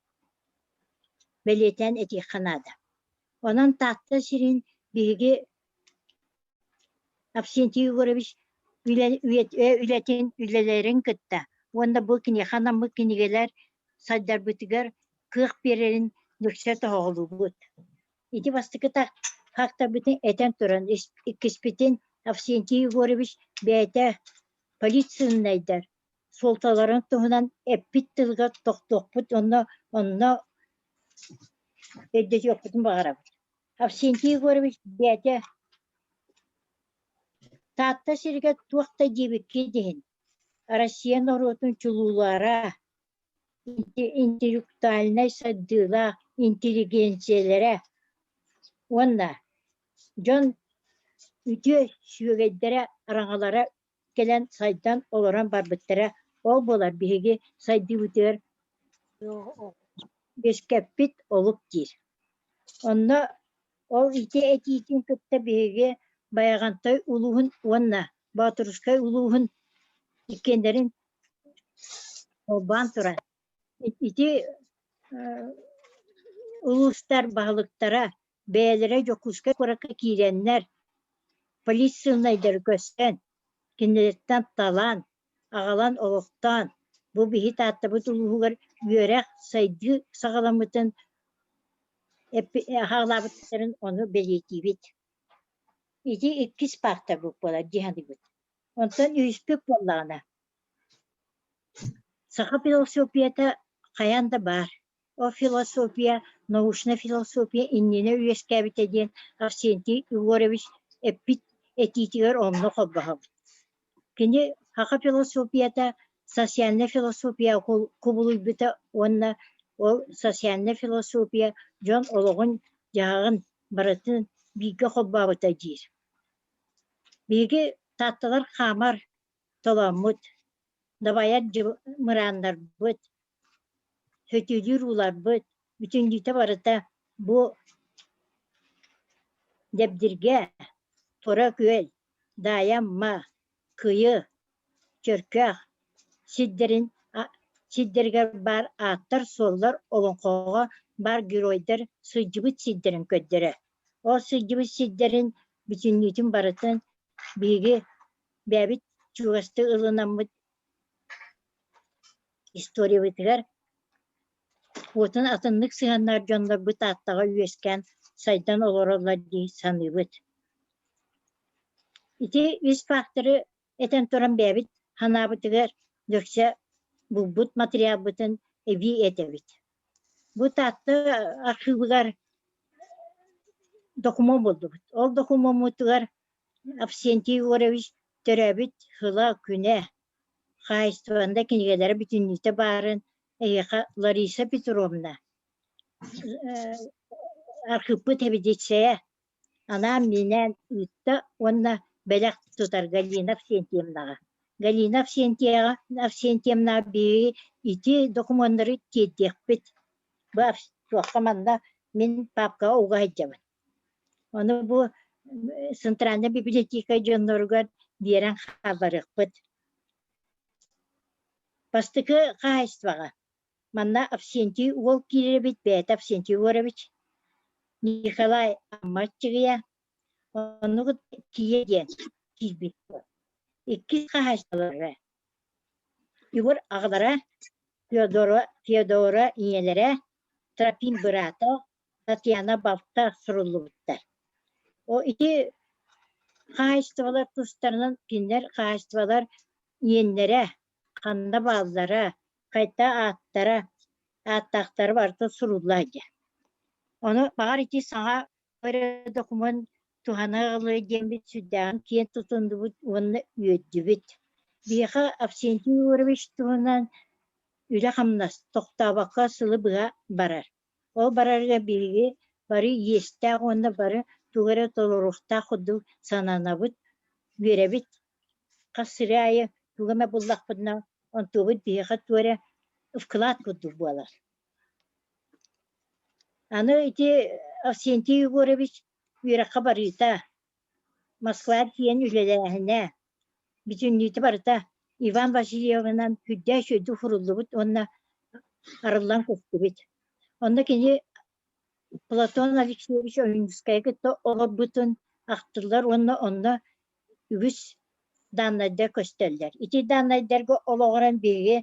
бэлиэтээн этиэххэ наада. Онон Таатта сирин биһиги Авксентий Егорович үлэтин үлэлэрин кытта уонна бу киниэхэ анаммыт кинигэлэр сайдарбытыгар кыах биэрэрин үксэ тоһоҕолуубут. Ити бастакы фактарбытын этэн туран, иккиспитин Авксентий Егорович бэйэтэ полицейнайдар суолталарын туһунан эппит тылыгар тохтуохпут уонна онно өйдөтүөхпүтүн баҕарабыт. Авксентий Егорович бэйэтэ Таатта сиригэр туох да диэбиккит иһин, Россия норуотун чулуулара, интеллектуальнай сайдыылаах интеллигенциялэрэ уонна дьон үтүө сүөгэйдэрэ, араҥалара кэлэн сайдан олорон барбыттара. Ол буолар биһиги сайдыыбытыгар үөскэппит олук диир. Онно ол ити этиитин кытта биһиги Байаҕантай улууһун уонна Боотурускай улууһун иккиэннэрин холбоон туран ити улуустар баһылыктара бэйэлэрэ Дьокуускай куоракка киирэннэр полицияльнайдары көстөн, кинилэртэн талан, аҕалан олохтоон, бу биһи Тааттабыт улууһугар үөрэх, сайдыы саҕаламмытын саҕалаабыттарын ону бэлиэтиибит. Ити иккис паахтарбыт буолар дии саныыбыт. Онтон үһүспүт буоллаҕына, саха философията хайаан да баар. Ол философия, научнай философия иннинэ үөскээбитэ диэн Арсентий Егорович эппит этиитигэр онно холбоһобут. Кини саха философията социальнай философия кубулуйбута уонна ол социальнай философия дьон олоҕун-дьаһаҕын барытын бииргэ холбообута диир. Биһиги Таатталар хаамар толооммут, дабайар мырааннарбыт, сөтүөлүүр ууларбыт бүтүннүүтэ барыта бу Дэбдиргэ, Тура Күөл, Даайа Амма, Кыйы, Чөркөөх сирдэрин сирдэригэр баар ааттар-суоллар олоҥхоҕо баар геройдар сылдьыбыт сирдэрин көрдөрөр. Ол сылдьыбыт сирдэрин бүтүннүүтүн барытын биһиги бэйэбит чугастык ылынаммыт историябытыгар уотун атыннык сыһыаннаах дьоннорбут Тааттаҕа үөскээн сайдан олороллор дии саныыбыт. Ити үс факторы этэн туран бэйэбит санаабытыгар дөксө булбут материалбытын эбии этэбит. Бу Таатта архыыбыгар докумуон булдубут. Ол докумуоммутугар Авксентий Егорович төрөөбүт сыла, күнэ, хаһаайыстыбаннай кинигэлэрэ бүтүннүүтэ баарын эһиэхэ Лариса Петровна архыыппыт эбидииссэйэ анаан-минээн ыытта уонна бэлэх тутар Галина Авксентьевнаҕа. Галина Авксентьева Авксентьевна биһиги ити докумуоннары тиэрдиэхпит. Бу туохха манна мин паапкаҕа уга сылдьабын. Ону бу центральнай библиотека дьонноругар биэрэн хаалларыахпыт. Бастакы хаһаайыстыбаҕа манна Авксентий уол киирэр эбит, бэйэтэ Авксентий Егорович, Николай Амма Аччыгыйа, оннук Киэ диэн киирбит. Иккис хаһаайыстыбалара Егор аҕалара, Феодора, Феодора ийэлэрэ, Трофим быраата, Татьяна балта суруллубуттар. О ити Хаһаайыстыбалар тустарынан кинилэр хаһаайыстыбалар иэннэрэ, ханна бааллара, хайта ааттара, ааттаахтара барыта сурулла сылдьар. Ону баҕар ити саҥа эрэ докумуон туһана ылыа диэммит сүрдээҕин киэн тутуннубут уонна үөрдүбүт. Биһиэхэ Авсентий Егорович туһунан үлэ-хамнас тохтообокко сылы быһа барар. Ол барарга биһиги бары иэстээх уонна бары тугу эрэ толоруохтаах курдук сананабыт, үөрэбит. Хас сири аайы тугу эмэ буллахпытына, онтубут биһиэхэ тугу эрэ вклад курдук буолар. Аны ити Авсентий Егорович үөрэххэ барыыта, Москва тиийэн үлэлээһинэ, бүтүннүүтэ барыта Иван Васильевынан сүрдээх үчүгэйдик суруллубут уонна арыллан көстүбүт. Онно кини Платон Алексеевич Ойуунускайы кытта олорбутун ахтыллар уонна онно үгүс дааннайдар көстөллөр. Ити дааннайдарга олоҕуран биһиги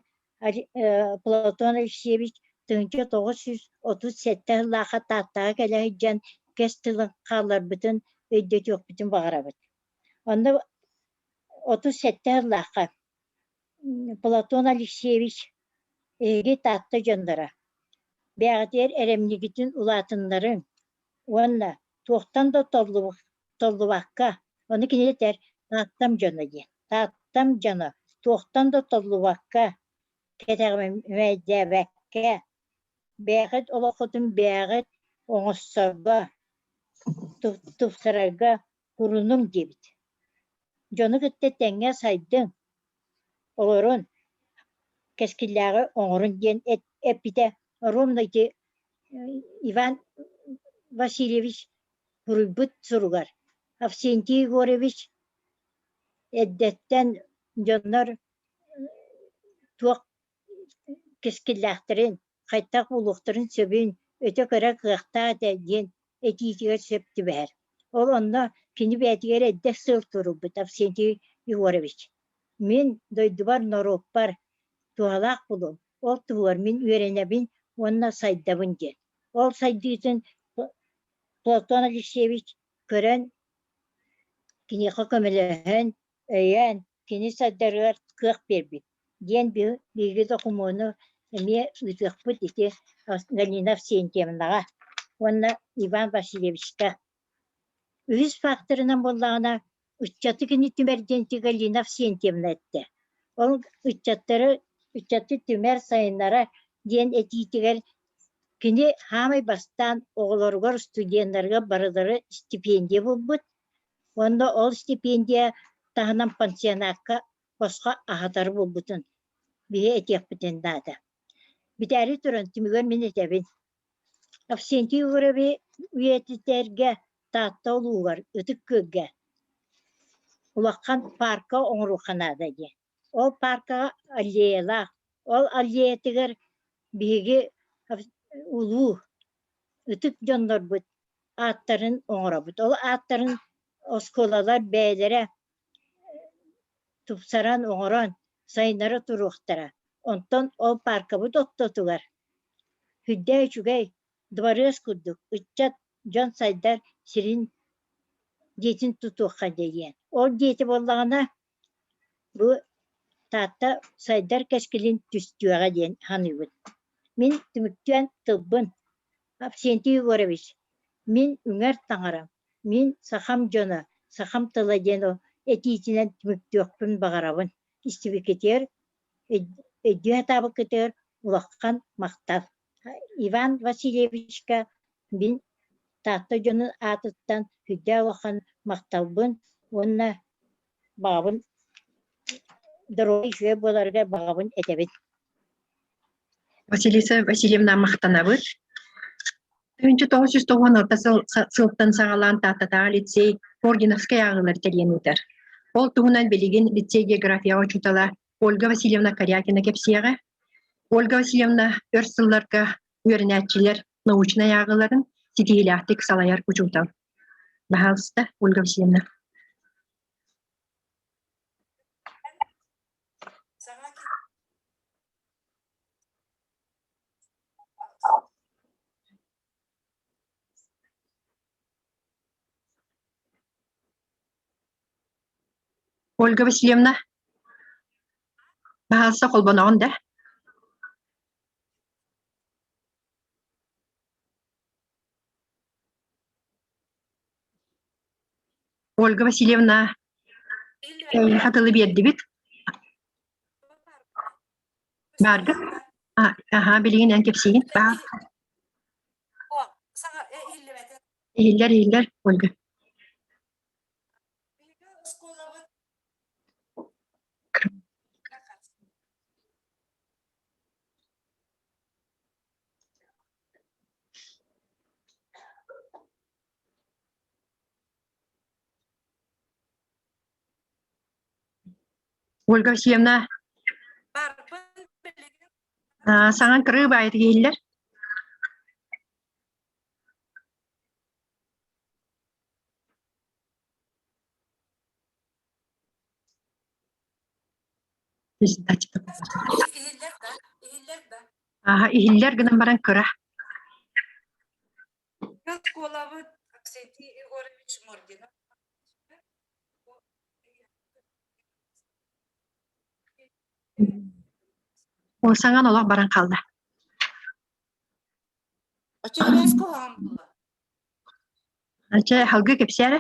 Платон Алексеевич 1937 сыллаахха Тааттаҕа кэлэ сылдьан кэс тылын хаалларбытын өйдөтүөхпүтүн баҕарабыт. Онно 37 сыллаахха Платон Алексеевич эһиги Таатта дьонноро, бэйэҕитигэр эрэмньигитин улаатыннарыҥ уонна туохтан да толлубакка, ону кини этэр Тааттам дьоно диэн, Тааттам дьоно туохтан да толлубакка, кэтэҕимэйдээбэккэ, бэйэҕит олоххутун бэйэҕит оҥосторго, тупсарарга курунуҥ диэбит. Дьону кытта тэҥҥэ сайдыҥ, олорун, кэскиллээҕи оҥорун диэн эппитэ ровно ити Иван Васильевич суруйбут суругар Авсентий Егорович эрдэттэн дьоннор туох кэскиллээхтэрин, хайдах буолуохтарын сөбүн өтө көрөр кыахтаах этэ диэн этиитигэр сөп түбэһэр. Ол онно кини бэйэтигэр эрдэ сыл туруйбут Авсентий Егорович. Мин дойдубар, норуоппар туһалаах булуом, ол туһугар мин үөрэнэбин уонна сайдабын диэн. Ол сайдыытын Платон Алексеевич көрөн, киниэхэ көмөлөһөн, өйөөн, кини сайдарыгар кыах биэрбит диэн биһиги докумуону эмиэ ыытыахпыт ити Галина Авсентьевнаҕа уонна Иван Васильевичка. Үһүс факторынан буоллаҕына, ыччаты кини түмэр диэн Галина Авсентьевна эттэ. Ол ыччаттары ыччаты түмэр, сайыннара диэн этиитигэр кини хаамай бастаан оҕолоругар, студеннарыгар барылары стипендия булбут Уонна ол стипендия таһынан пансионакка босхо аһатар буолбутун биһи этиэхпитин наада. Бүтээри туран түмүгэр мин этэбин. Авсентий Егоровы үйэтитэргэ Таатта улууһугар Ытык Күөлгэ улахан паарка оҥоруохха наада диэн. Ол пааркаҕа аллеялаах. Ол аллеятыгар биһиги улуу ытык дьоннорбут ааттарын оҥоробут. Ол ааттарын оскуолалар бэйэлэрэ тупсаран оҥорон сайыннара туруохтара. Онтон ол пааркабыт ортотугар сүрдээх үчүгэй дыбарыас курдук ыччат дьон сайдар сирин дьиэтин тутуохха диэн. Ол дьиэтэ буоллаҕына бу Таатта сайдар кэскилин түстүөҕэ диэн саныыбын. Мин түмүктээн тылбын Авсентий Егорович, мин үҥэр таҥарам, мин сахам дьоно, сахам тыла диэн этиитинэн түмүктүөхпүн баҕарабын. Истибиккитигэр, өйдүү сатаабыккытыгар улахан махтал. Иван Васильевичка мин Таатта дьонун аатыттан сүрдээх улахан махталбын уонна баҕабын доруобай үчүгэй буоларыгар баҕабын этэбин. Василиса Васильевна махтанабыт. 1996 сыл, сылтан саҕалаан Тааттатааҕы лицей Орденовскай ааҕыылар тэрийэн ыытар. Ол туһунан билигин лицей географияҕа учуутала Ольга Васильевна Корякина кэпсиэҕэ. Ольга Васильевна өр сылларга үөрэнээччилэр научнай ааҕыыларын ситиһиилээхтик салайар учуутал. Баһаалыста, Ольга Васильевна. Ольга Васильевна, баһаалса холбоноҕун да? Ольга Васильевна, эйиэхэ тылы биэрдибит. Баарга? Аха, билигин эн кэпсиигин. Баар. Иһиллэр, иһиллэр, Ольга. Ольга Васильевна, саҥаҥ кырыы баайытык иһиллэр. Ааһа, иһиллэр гынан баран кыра. Оскуолабыт Аксентий Егорович Мординов Ол саҥан олох баран хаалла. Чэ, халгыы кэпсээ эрэ.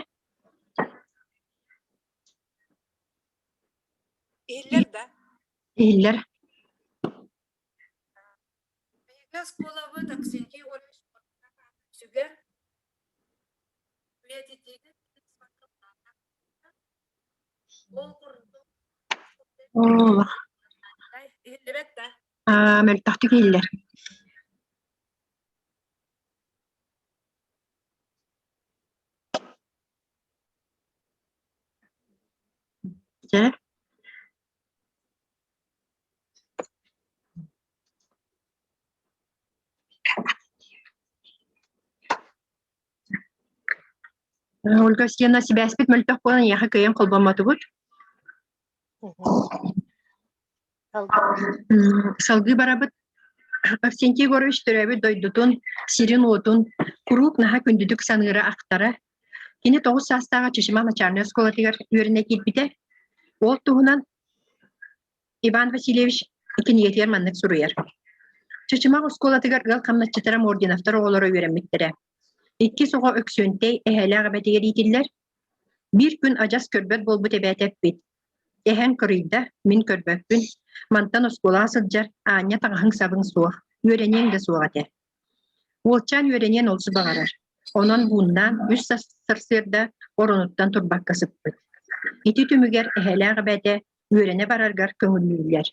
Иһиллэр да? Иһиллэр. Биһиги оскуолабыт Аксентий Егорович сүгэр үйэтитиигэ Ол курдук Олох. Иһиллибэт да? Аа, мөлтөхтүк иһиллэр. Чэ. Ольга Устиновна, сибээспит мөлтөх буолан эйиэхэ кыайан холбоммотубут. Салгыы барабыт. Арсентий Егорович төрөөбүт дойдутун, сирин-уотун куруук наһаа күндүтүк саныыра ахтара. Кини 9 саастааҕа Чычыма начальнай оскуолатыгар үөрэнэ киирбитэ. Ол туһунан Иван Васильевич кинигэтигэр маннык суруйар. Чычымах оскуолатыгар ыал хамначчытара Мординовтар оҕолоро үөрэммиттэрэ. Иккис оҕо Өксүөнтэй эһээлээх эбэтигэр иитиллэр. Биир күн адьас көрбөт буолбут эбээтэ эппит: «Эһэҥ кырыйда, мин көрбөппүн, мантан оскуолаҕа сылдьар, аанньа таҥаһыҥ-сабыҥ суох, үөрэниэҥ да суох этэ». Уолчаан үөрэниэн олус баҕарар, онон бууннаан үс сарсыарда оронуттан турбакка сыппыт. Ити түмүгэр эһэлээх эбээтэ үөрэнэ бараргар көҥүллүүллэр.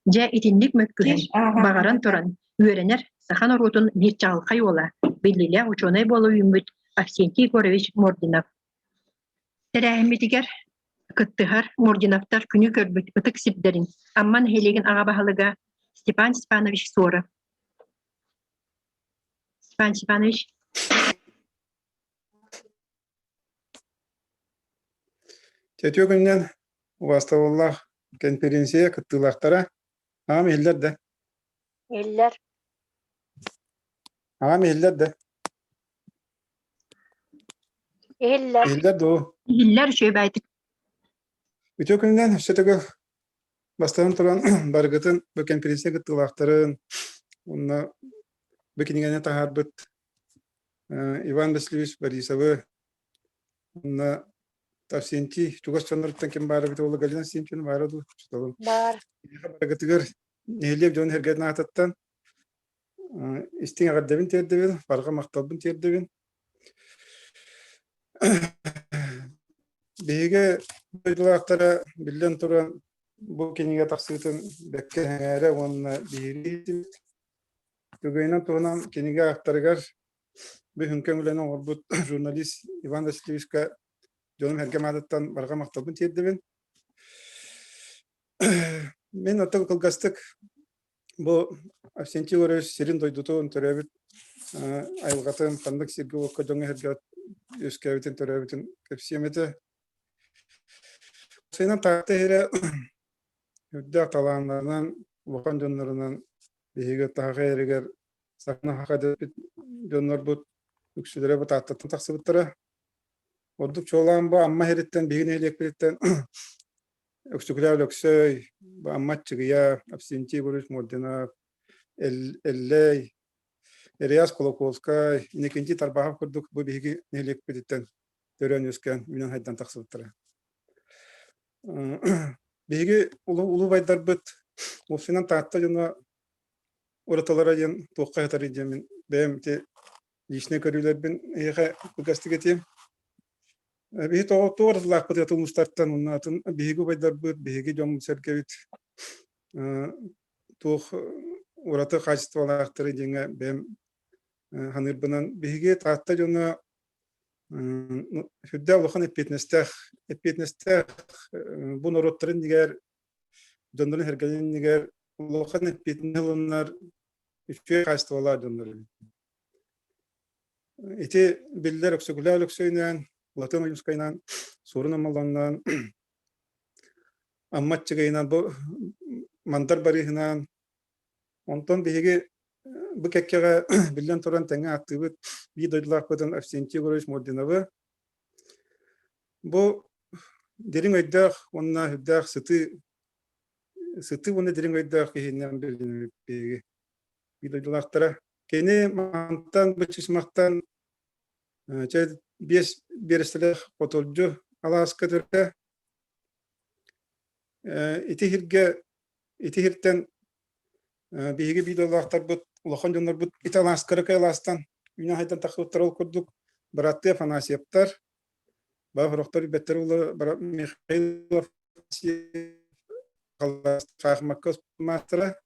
Дьэ, итинник мөккүһэн, баҕаран туран, үөрэнэр саха норуотун биир чаҕылхай уола, биллиилээх учуонай буола үүммүт Авсентий Егорович Мординов. Тэрээһиммитигэр кыттыһар Мординовтар күнү көрбүт ытык сирдэрин Амма нэһилиэгин аҕа баһылыга Степан Степанович Суоров. Степан Степанович. Үтүө күнүнэн убаастабыллаах кэнпириэнсийэ кыттыылаахтара, аҕам иһиллэр да? Иһиллэр. Аҕам иһиллэр да? Иһиллэр. Иһиллэр дуу? Иһиллэр үчүгэй баайтык. Үтүө күнүнэн өссө төгүл бастатан туран барыгытын бу кэнпириэнсийэ кыттыылаахтарын уонна бу кинигэни таһаарбыт Иван Васильевич Борисовы уонна Авсентий чугас дьонноруттан ким баара эбитэ буолла Галина Авсентьевна баара дуу чуталым Баар. Барыгытыгар нэһилиэк дьонун сэргэтин аатыттан истиҥ эҕэрдэбин тиэрдэбин, барҕа махталбын тиэрдэбин. Биһиги дойдулаахтара биллэн туран бу кинигэ тахсыытын бэккэ сэҥээрэ уонна биһирии Түгэнинэн туһунан кинигэ ааптарыгар бүгүҥкү үлэни оҥорбут журналист Иван Васильевичка дьонум-сэргэм аатыттан барҕа махталбын тиэрдэбин. Мин оттон кылгастык бу Авсентий Егорович сирин-дойдутун, төрөөбүт айылҕатын, ханнык сиргэ-уокка дьоҥҥо-сэргэҕэ үөскээбитин, төрөөбүтүн кэпсиэм этэ. Уопсайынан Таатта иһирэ үрдээх талааннарынан, улахан дьоннорунан биһиги таһаҕа эригэр саханы саха дэппит дьоннорбут үксүлэрэ бу Тааттаттан тахсыбыттара. Ордук чуолаан бу Амма иһириттэн, биһиги нэһилиэкпититтэн Өксөкүлээх Өлөксөй, Амма Аччыгыйа, Авсентий Егорович Мординов, Эллэй, Реас Кулаковскай, Иннокентий Тарбахов курдук бу биһиги нэһилиэкпититтэн төрөөн-үөскээн үүнэн-хайдан тахсыбыттара. Биһиги улуу улуу уопсайынан Таатта дьоно уратылара диэн туохха сытарый диэн мин бэйэм ити личнэй көрүүлэрбин эһиэхэ кылгастык этиэм. Биһи тоҕо туох уратылаахпыт атын улуустартан уонна атын биһиги убайдарбыт, биһиги дьоммут-сэргэбит туох ураты хаачыстыбалаахтары диэҥҥэ бэйэм саныырбынан биһиги Таатта дьоно сүрдээх улахан эппиэтинэстээх эппиэтинэстээх бу норуоттарын иннигэр дьоннорун сэргэлэрин иннигэр улахан эппиэтинэһи ылынар үчүгэй хаачыстыбалаах дьоннор эбит. Ити биллэр Өксөкүлээх Өлөксөйүнээн, Латын Ойуунскайынан, Суорун Омоллоонунан, Амма Аччыгыйынан, бу Мандар Барыыһынан, онтон биһиги бу кэккэҕэ биллэн туран тэҥҥэ ааттыыбыт биир дойдулаахпытын Авсентий Егорович Мординовы. Бу дириҥ өйдөөх уонна үрдээх сытыы сытыы уонна дириҥ өйдөөх киһинэн билинэбит биһиги биир дойдулаахтара. Кини мантан бу Чычымахтан чэ биэс биэрэстэлээх Хотолдьу алааска төрүтэ. Ити сиргэ ити сиртэн биһиги биир дойдулаахтарбыт улахан дьоннорбут ити алаас кыракый алаастан үүнэн хайдан тахсыбыттар ол курдук бырааттыы Афанасьевтар баа сорохтор билбэттэр буоллар Михаил Афанасьев шахмакка маастара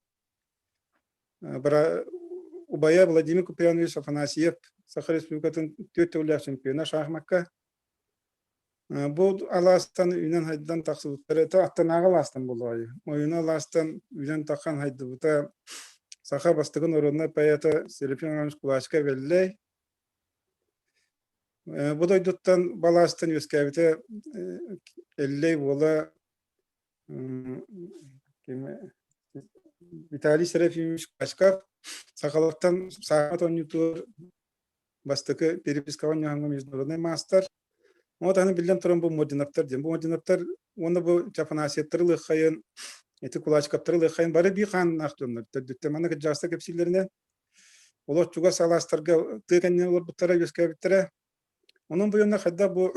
убайа Владимир Куприянович Афанасьев Саха Республикатын түөрт төгүллээх чемпиона шахмакка Бу алаастан үүнэн хайдан тахсыбыттара это аттанааҕы алаастан буолуоҕай. Ойууну алаастан үүнэн таххан хайдыбыта саха бастакы норуодунай поэта Серафим Иванович Кулачка Бэллэй. Бу дойдуттан балаастан үөскээбитэ Эллэй уола Виталий Серафимович Кулачков сахалартан саамат оонньуутугар бастакы перепискаҕа оонньооһуҥҥа международнай маастар. Ол таһынан биллэн туран бу Модиновтар диэн. Бу Модиновтар уонна бу Афанасьевтары ылыаххайын, ити Кулачковтары ылыаххайын бары биир хааннаах дьоннор. Төрдүттэн манна кырдьаҕастар кэпсииллэринэн олох чугас алаастарга тыа кэннинэн олорбуттара, үөскээбиттэрэ. Онон бу дьоннор хайдах бу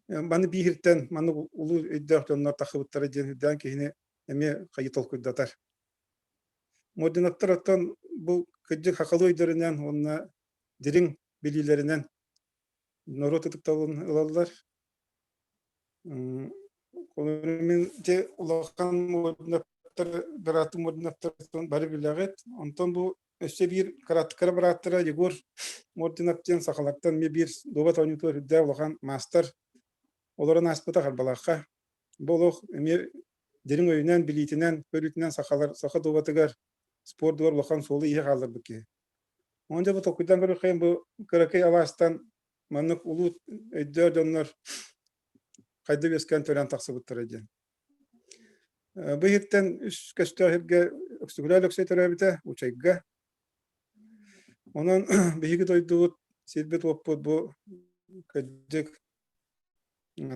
маны бииртэн маннык улуу өйдөөх дьоннор тахсыбыттара диэн үрдээн киһини эмиэ хайы толкуйдатар. Модиновтар оттон бу кырдьык хахалыы өйдөрүнэн уонна дириҥ билиилэринэн норуот ытыктабылын ылаллар. Мин дьэ улахан модиновтар, бырааттыы Модиновтар бары билэҕит. Онтон бу өссө биир кыра бырааттара Егор Мординов диэн сахалартан эмиэ биир дуобат оонньуутугар үрдээх улахан маастар олорон ааспыта Харбалаахха. Бу олох эмиэ дириҥ өйүнэн, билиитинэн, көрүүтүнэн сахалар саха дуобатыгар, спордугар улахан суолу-ииһи хаалларбыт киһи. Онон дьэ бу толкуйдаан көрүөххэйин бу кыракый алаастан маннык улуу өйдөөх дьоннор хайдах үөскээн төрөөн тахсыбыттара диэн. Бу иһиттэн үс көстөөх сиргэ Өксөкүлээх Өлөксөй төрөөбүтэ Учайга. Онон биһиги дойдубут, сирбит-уоппут бу кырдьык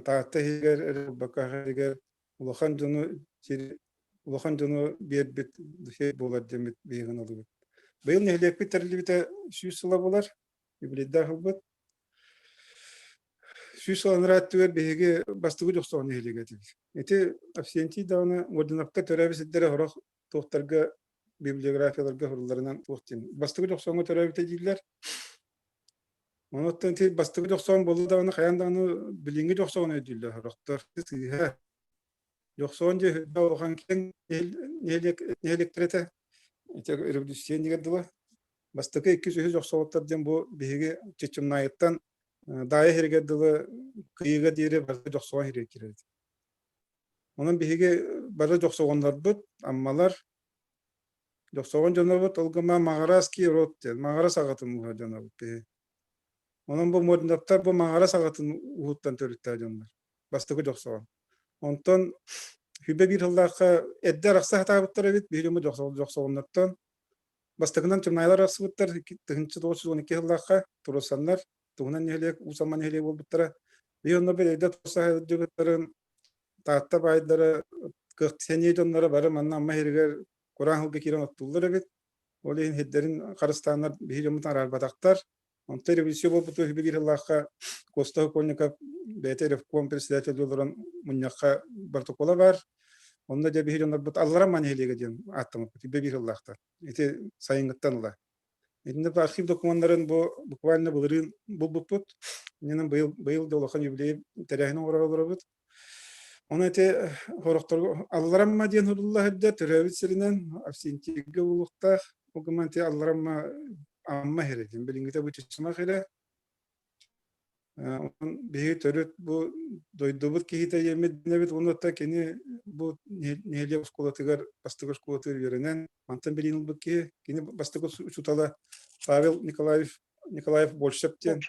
Таатта иһигэр эрэ буолбакка иһигэр улахан дьону сир улахан дьону биэрбит сир буолар диэммит биһигин ылыбыт. Быйыл нэһилиэкпит тэриллибитэ 100 сыла буолар, юбилейдаах ылбыт. 100 сыл анараа өттүгэр биһиги бастакы дьохсоҕо нэһилиэгэ этибит. Ити Авсентий даҕаны Мординовка төрөөбүт сирдэрэ сорох туохтарга библиографияларга сурулларынан туох диэн бастакы дьохсооҥҥо төрөөбүтэ дииллэр. Онуттан ити бастакы дьохсоон буолла даҕаны хайаан даҕаны билиҥҥи дьохсоону өйдүүллэр сорохтор сыыһа. Дьохсоон дьиэ үрдэ улахан киэҥ нэһилиэктэр этэ. Ити революция дылы. Бастакы иккис үһүс дьохсоҕуттар диэн бу биһиги Чычымнаайыттан Даайа сиригэр дылы Кыйыга диэри бары дьохсоҕон сиригэр киирэр этэ. Онон биһиги бары дьохсоҕоннорбут, Аммалар, Дьохсоҕон дьонобут ол гына Маҕараский род диэн Маҕарас аҕатын ууһа дьонобут биһи. Онон бу Модиновтар бу Маҕарас аҕатын ууһуттан төрүттээх дьоннор. Бастакы Дьохсоҕон. Онтон сүүрбэ биир сыллаахха эрдэ арахса сатаабыттар эбит биһиги дьоммут Дьохсоҕоннортон. Бастакынан Чымнаайылар арахсыбыттар 1912 сыллаахха туруорсаннар туһунан нэһилиэк Уус Амма нэһилиэгэ буолбуттара. Биһи онно бэл эрдэ туруорса сылдьыбыттарын. Таатта баайдара кыах сэниэ дьонноро бары манна Амма иһиригэр кураан сылга киирэн оттууллар эбит. Ол иһин сирдэрин харыстааннар биһи дьоммутун араарбатахтар. Онтон революция буолбут үһү сыллаахха Костов Оконников бэйэтэ ревком председатель олорон мунньахха протокола баар. Онно дьэ биһи дьоннорбут Аллара нэһилиэгэ диэн ааттаммыппыт биир сыллаахтар. Ити сайыҥҥыттан ыла. Итиннэ архив докумуоннарын бу буквально былырыын булбуппут. Иннинэн быйыл быйыл да улахан юбилей тэрээһин оҥоро олоробут. Ону ити хорохторго Алларамма диэн сурулла сылдьар төрөөбүт сиринэн Авсентийга буолуохтаах. Ол гынан ити Алларамма Амма сирэ диэн билиҥҥитэ бу Чычымах сирэ. Онон биһиги төрүт бу дойдубут киһитэ диэммит дэнэбит уонна кини бу нэһилиэк оскуолатыгар бастакы оскуолатыгар үөрэнэн мантан билиини ылбыт киһи. Кини бастакы учуутала Павел Николаев Николаев Большев диэн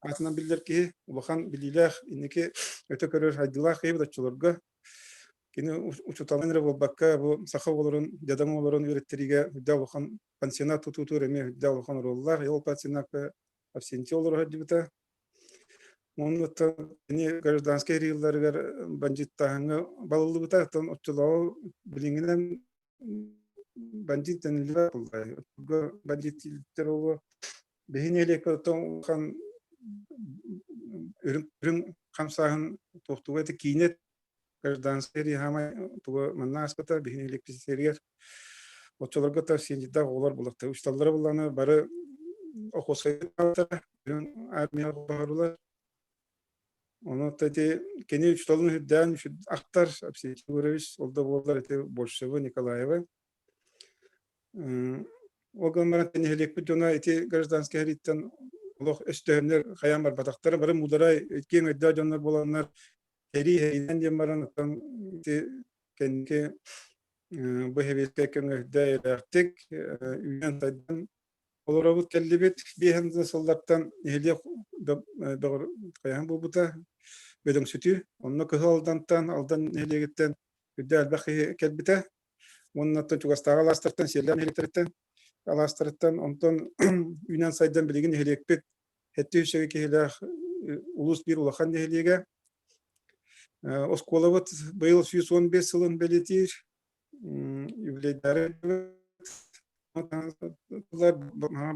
аатынан биллэр киһи, улахан билиилээх, инники өтө көрөр сайдыылаах киһи оччолорго. Кини учууталын эрэ буолбакка, бу саха оҕолорун, дьадаҥы оҕолорун үөрэттэриигэ үрдээх улахан пансионат тутуутугар эмиэ үрдээх улахан оруоллаах. Ол пансионакка Авсентий олоро сылдьыбыта. Оннуттан кини гражданскай рилларыгар бандьыыттааһыҥҥа балыллыбыта. Оттон оччолооҕу билиҥҥинэн бандьыыт дэниллибэт буолла. Бандьыыттар оҕо биһи нэһилиэккэ оттон улахан үрүҥ хамсааһын туохтуга ити киинэ гражданскай хаамай тугу манна ааспыта биһи нэһилиэкпитигэр оччолорго та сиэнчитэх оҕолор булахтар учууталлара буллаҕына бары охуоскайдаабыттара үрүҥ армия баҕарылар Ону ити кини учууталын үрдээн ахтар Алексей Егорович, ол да буоллар ити Большевы, Николаевы. Ол гынан баран нэһилиэкпит дьоно ити гражданскай сэрииттэн олох өстөһөннөр хайаан барбатахтара, бары муударай, киэҥ өйдөөх дьоннор буоланнар сэрии эһэйинэн диэн баран оттон ити кэнники бу сэбиэскэй кэмҥэ үрдэ элбэхтик үүнэн-сайдан Олоробут кэллибит биэһэн да сыллартан нэһилиэк хайаһын буолбута бөдөҥсүтүү. Онно Кыһыл Алдантан, Алдан нэһилиэгиттэн үрдэ элбэх киһи кэлбитэ. Уонна чугастааҕы алаастартан, Сиэллээх нэһилиэктэриттэн, алаастарыттан, онтон үүнэн сайдан билигин нэһилиэкпит 700 киһилээх улуус биир улахан нэһилиэгэ. Оскуолабыт быйыл 115 сылын бэлиэтиир. Юбилейдары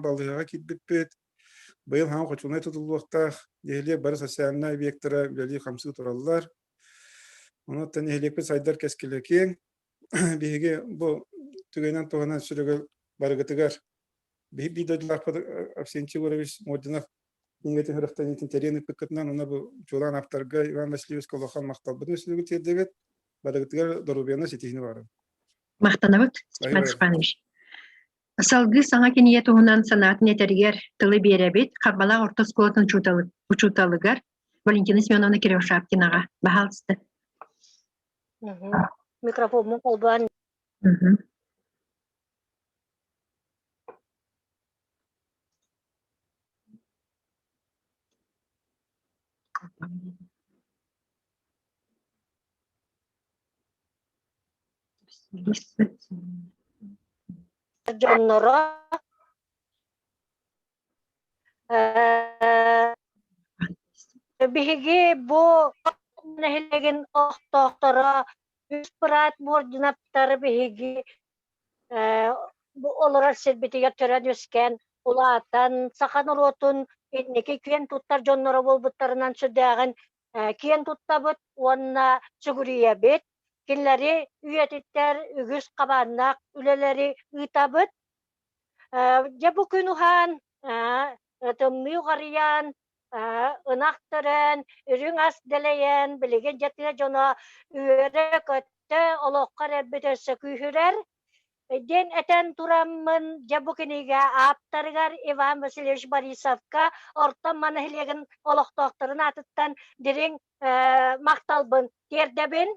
балыыһаҕа киирбиппит. Быйыл хаҥа хочуолунай тутуллуохтаах. Нэһилиэк бары социальнай объектара үлэлии-хамсыы тураллар. Онон нэһилиэкпит сайдар кэскилэ киэҥ. Биһиги бу түгэнэн туһанан сүрүгэл барыгытыгар биир дойдулаахпыт Авсентий Егорович Мординов кинигэтин сүрэхтэниитин тэрийэн ыыппыккытынан уонна бу чуолаан ааптарга Иван Васильевичка улахан махталбытын өссө тиэрдэбит. Барыгытыгар доруобуйаны ситиһини баҕарабын. Махтанабыт, Степан Степанович. Салгыы саҥа кинигэ туһунан санаатын этэригэр тылы биэрэбит Харбалаах орто оскуолатын учууталыгар Валентина Семеновна Кривошапкинаҕа. Баһаалыста. Микрофоммун холбоон. Дьонноро Биһиги бу нэһилиэгин олохтоохторо үс быраат Мординовтары биһиги бу олорор сирбитигэр төрөөн-үөскээн улаатан, саха норуотун инники киэн туттар дьонноро буолбуттарынан сүрдээҕин киэн туттабыт уонна сүгүрүйэбит. Кинилэри үйэтиттэр үгүс хабааннаах үлэлэри ыытабыт. Дьэ бу күн уһаан, тымныы уҕарыйан, ынах төрөөн, үрүҥ ас дэлэйэн, билигин дьэ тыа дьоно үөрэ-көттө, олоххо эрэлбит өссө күүһүрэр. Диэн этэн тураммын, дьэ бу кинигэ ааптарыгар Иван Васильевич Борисовка Орто Амма нэһилиэгин олохтоохторун аатыттан дириҥ махталбын тиэрдэбин.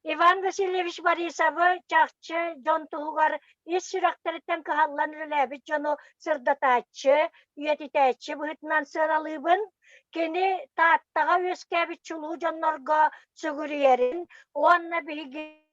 Иван Васильевич Борисовы чахчы дьон туһугар ис сүрэхтэриттэн кыһаллан үлэлээбит дьону сырдатааччы, үйэтитээччи быһыытынан сыаналыыбын. Кини Тааттаҕа үөскээбит чулуу дьоннорго сүгүрүйэрин уонна биһиги.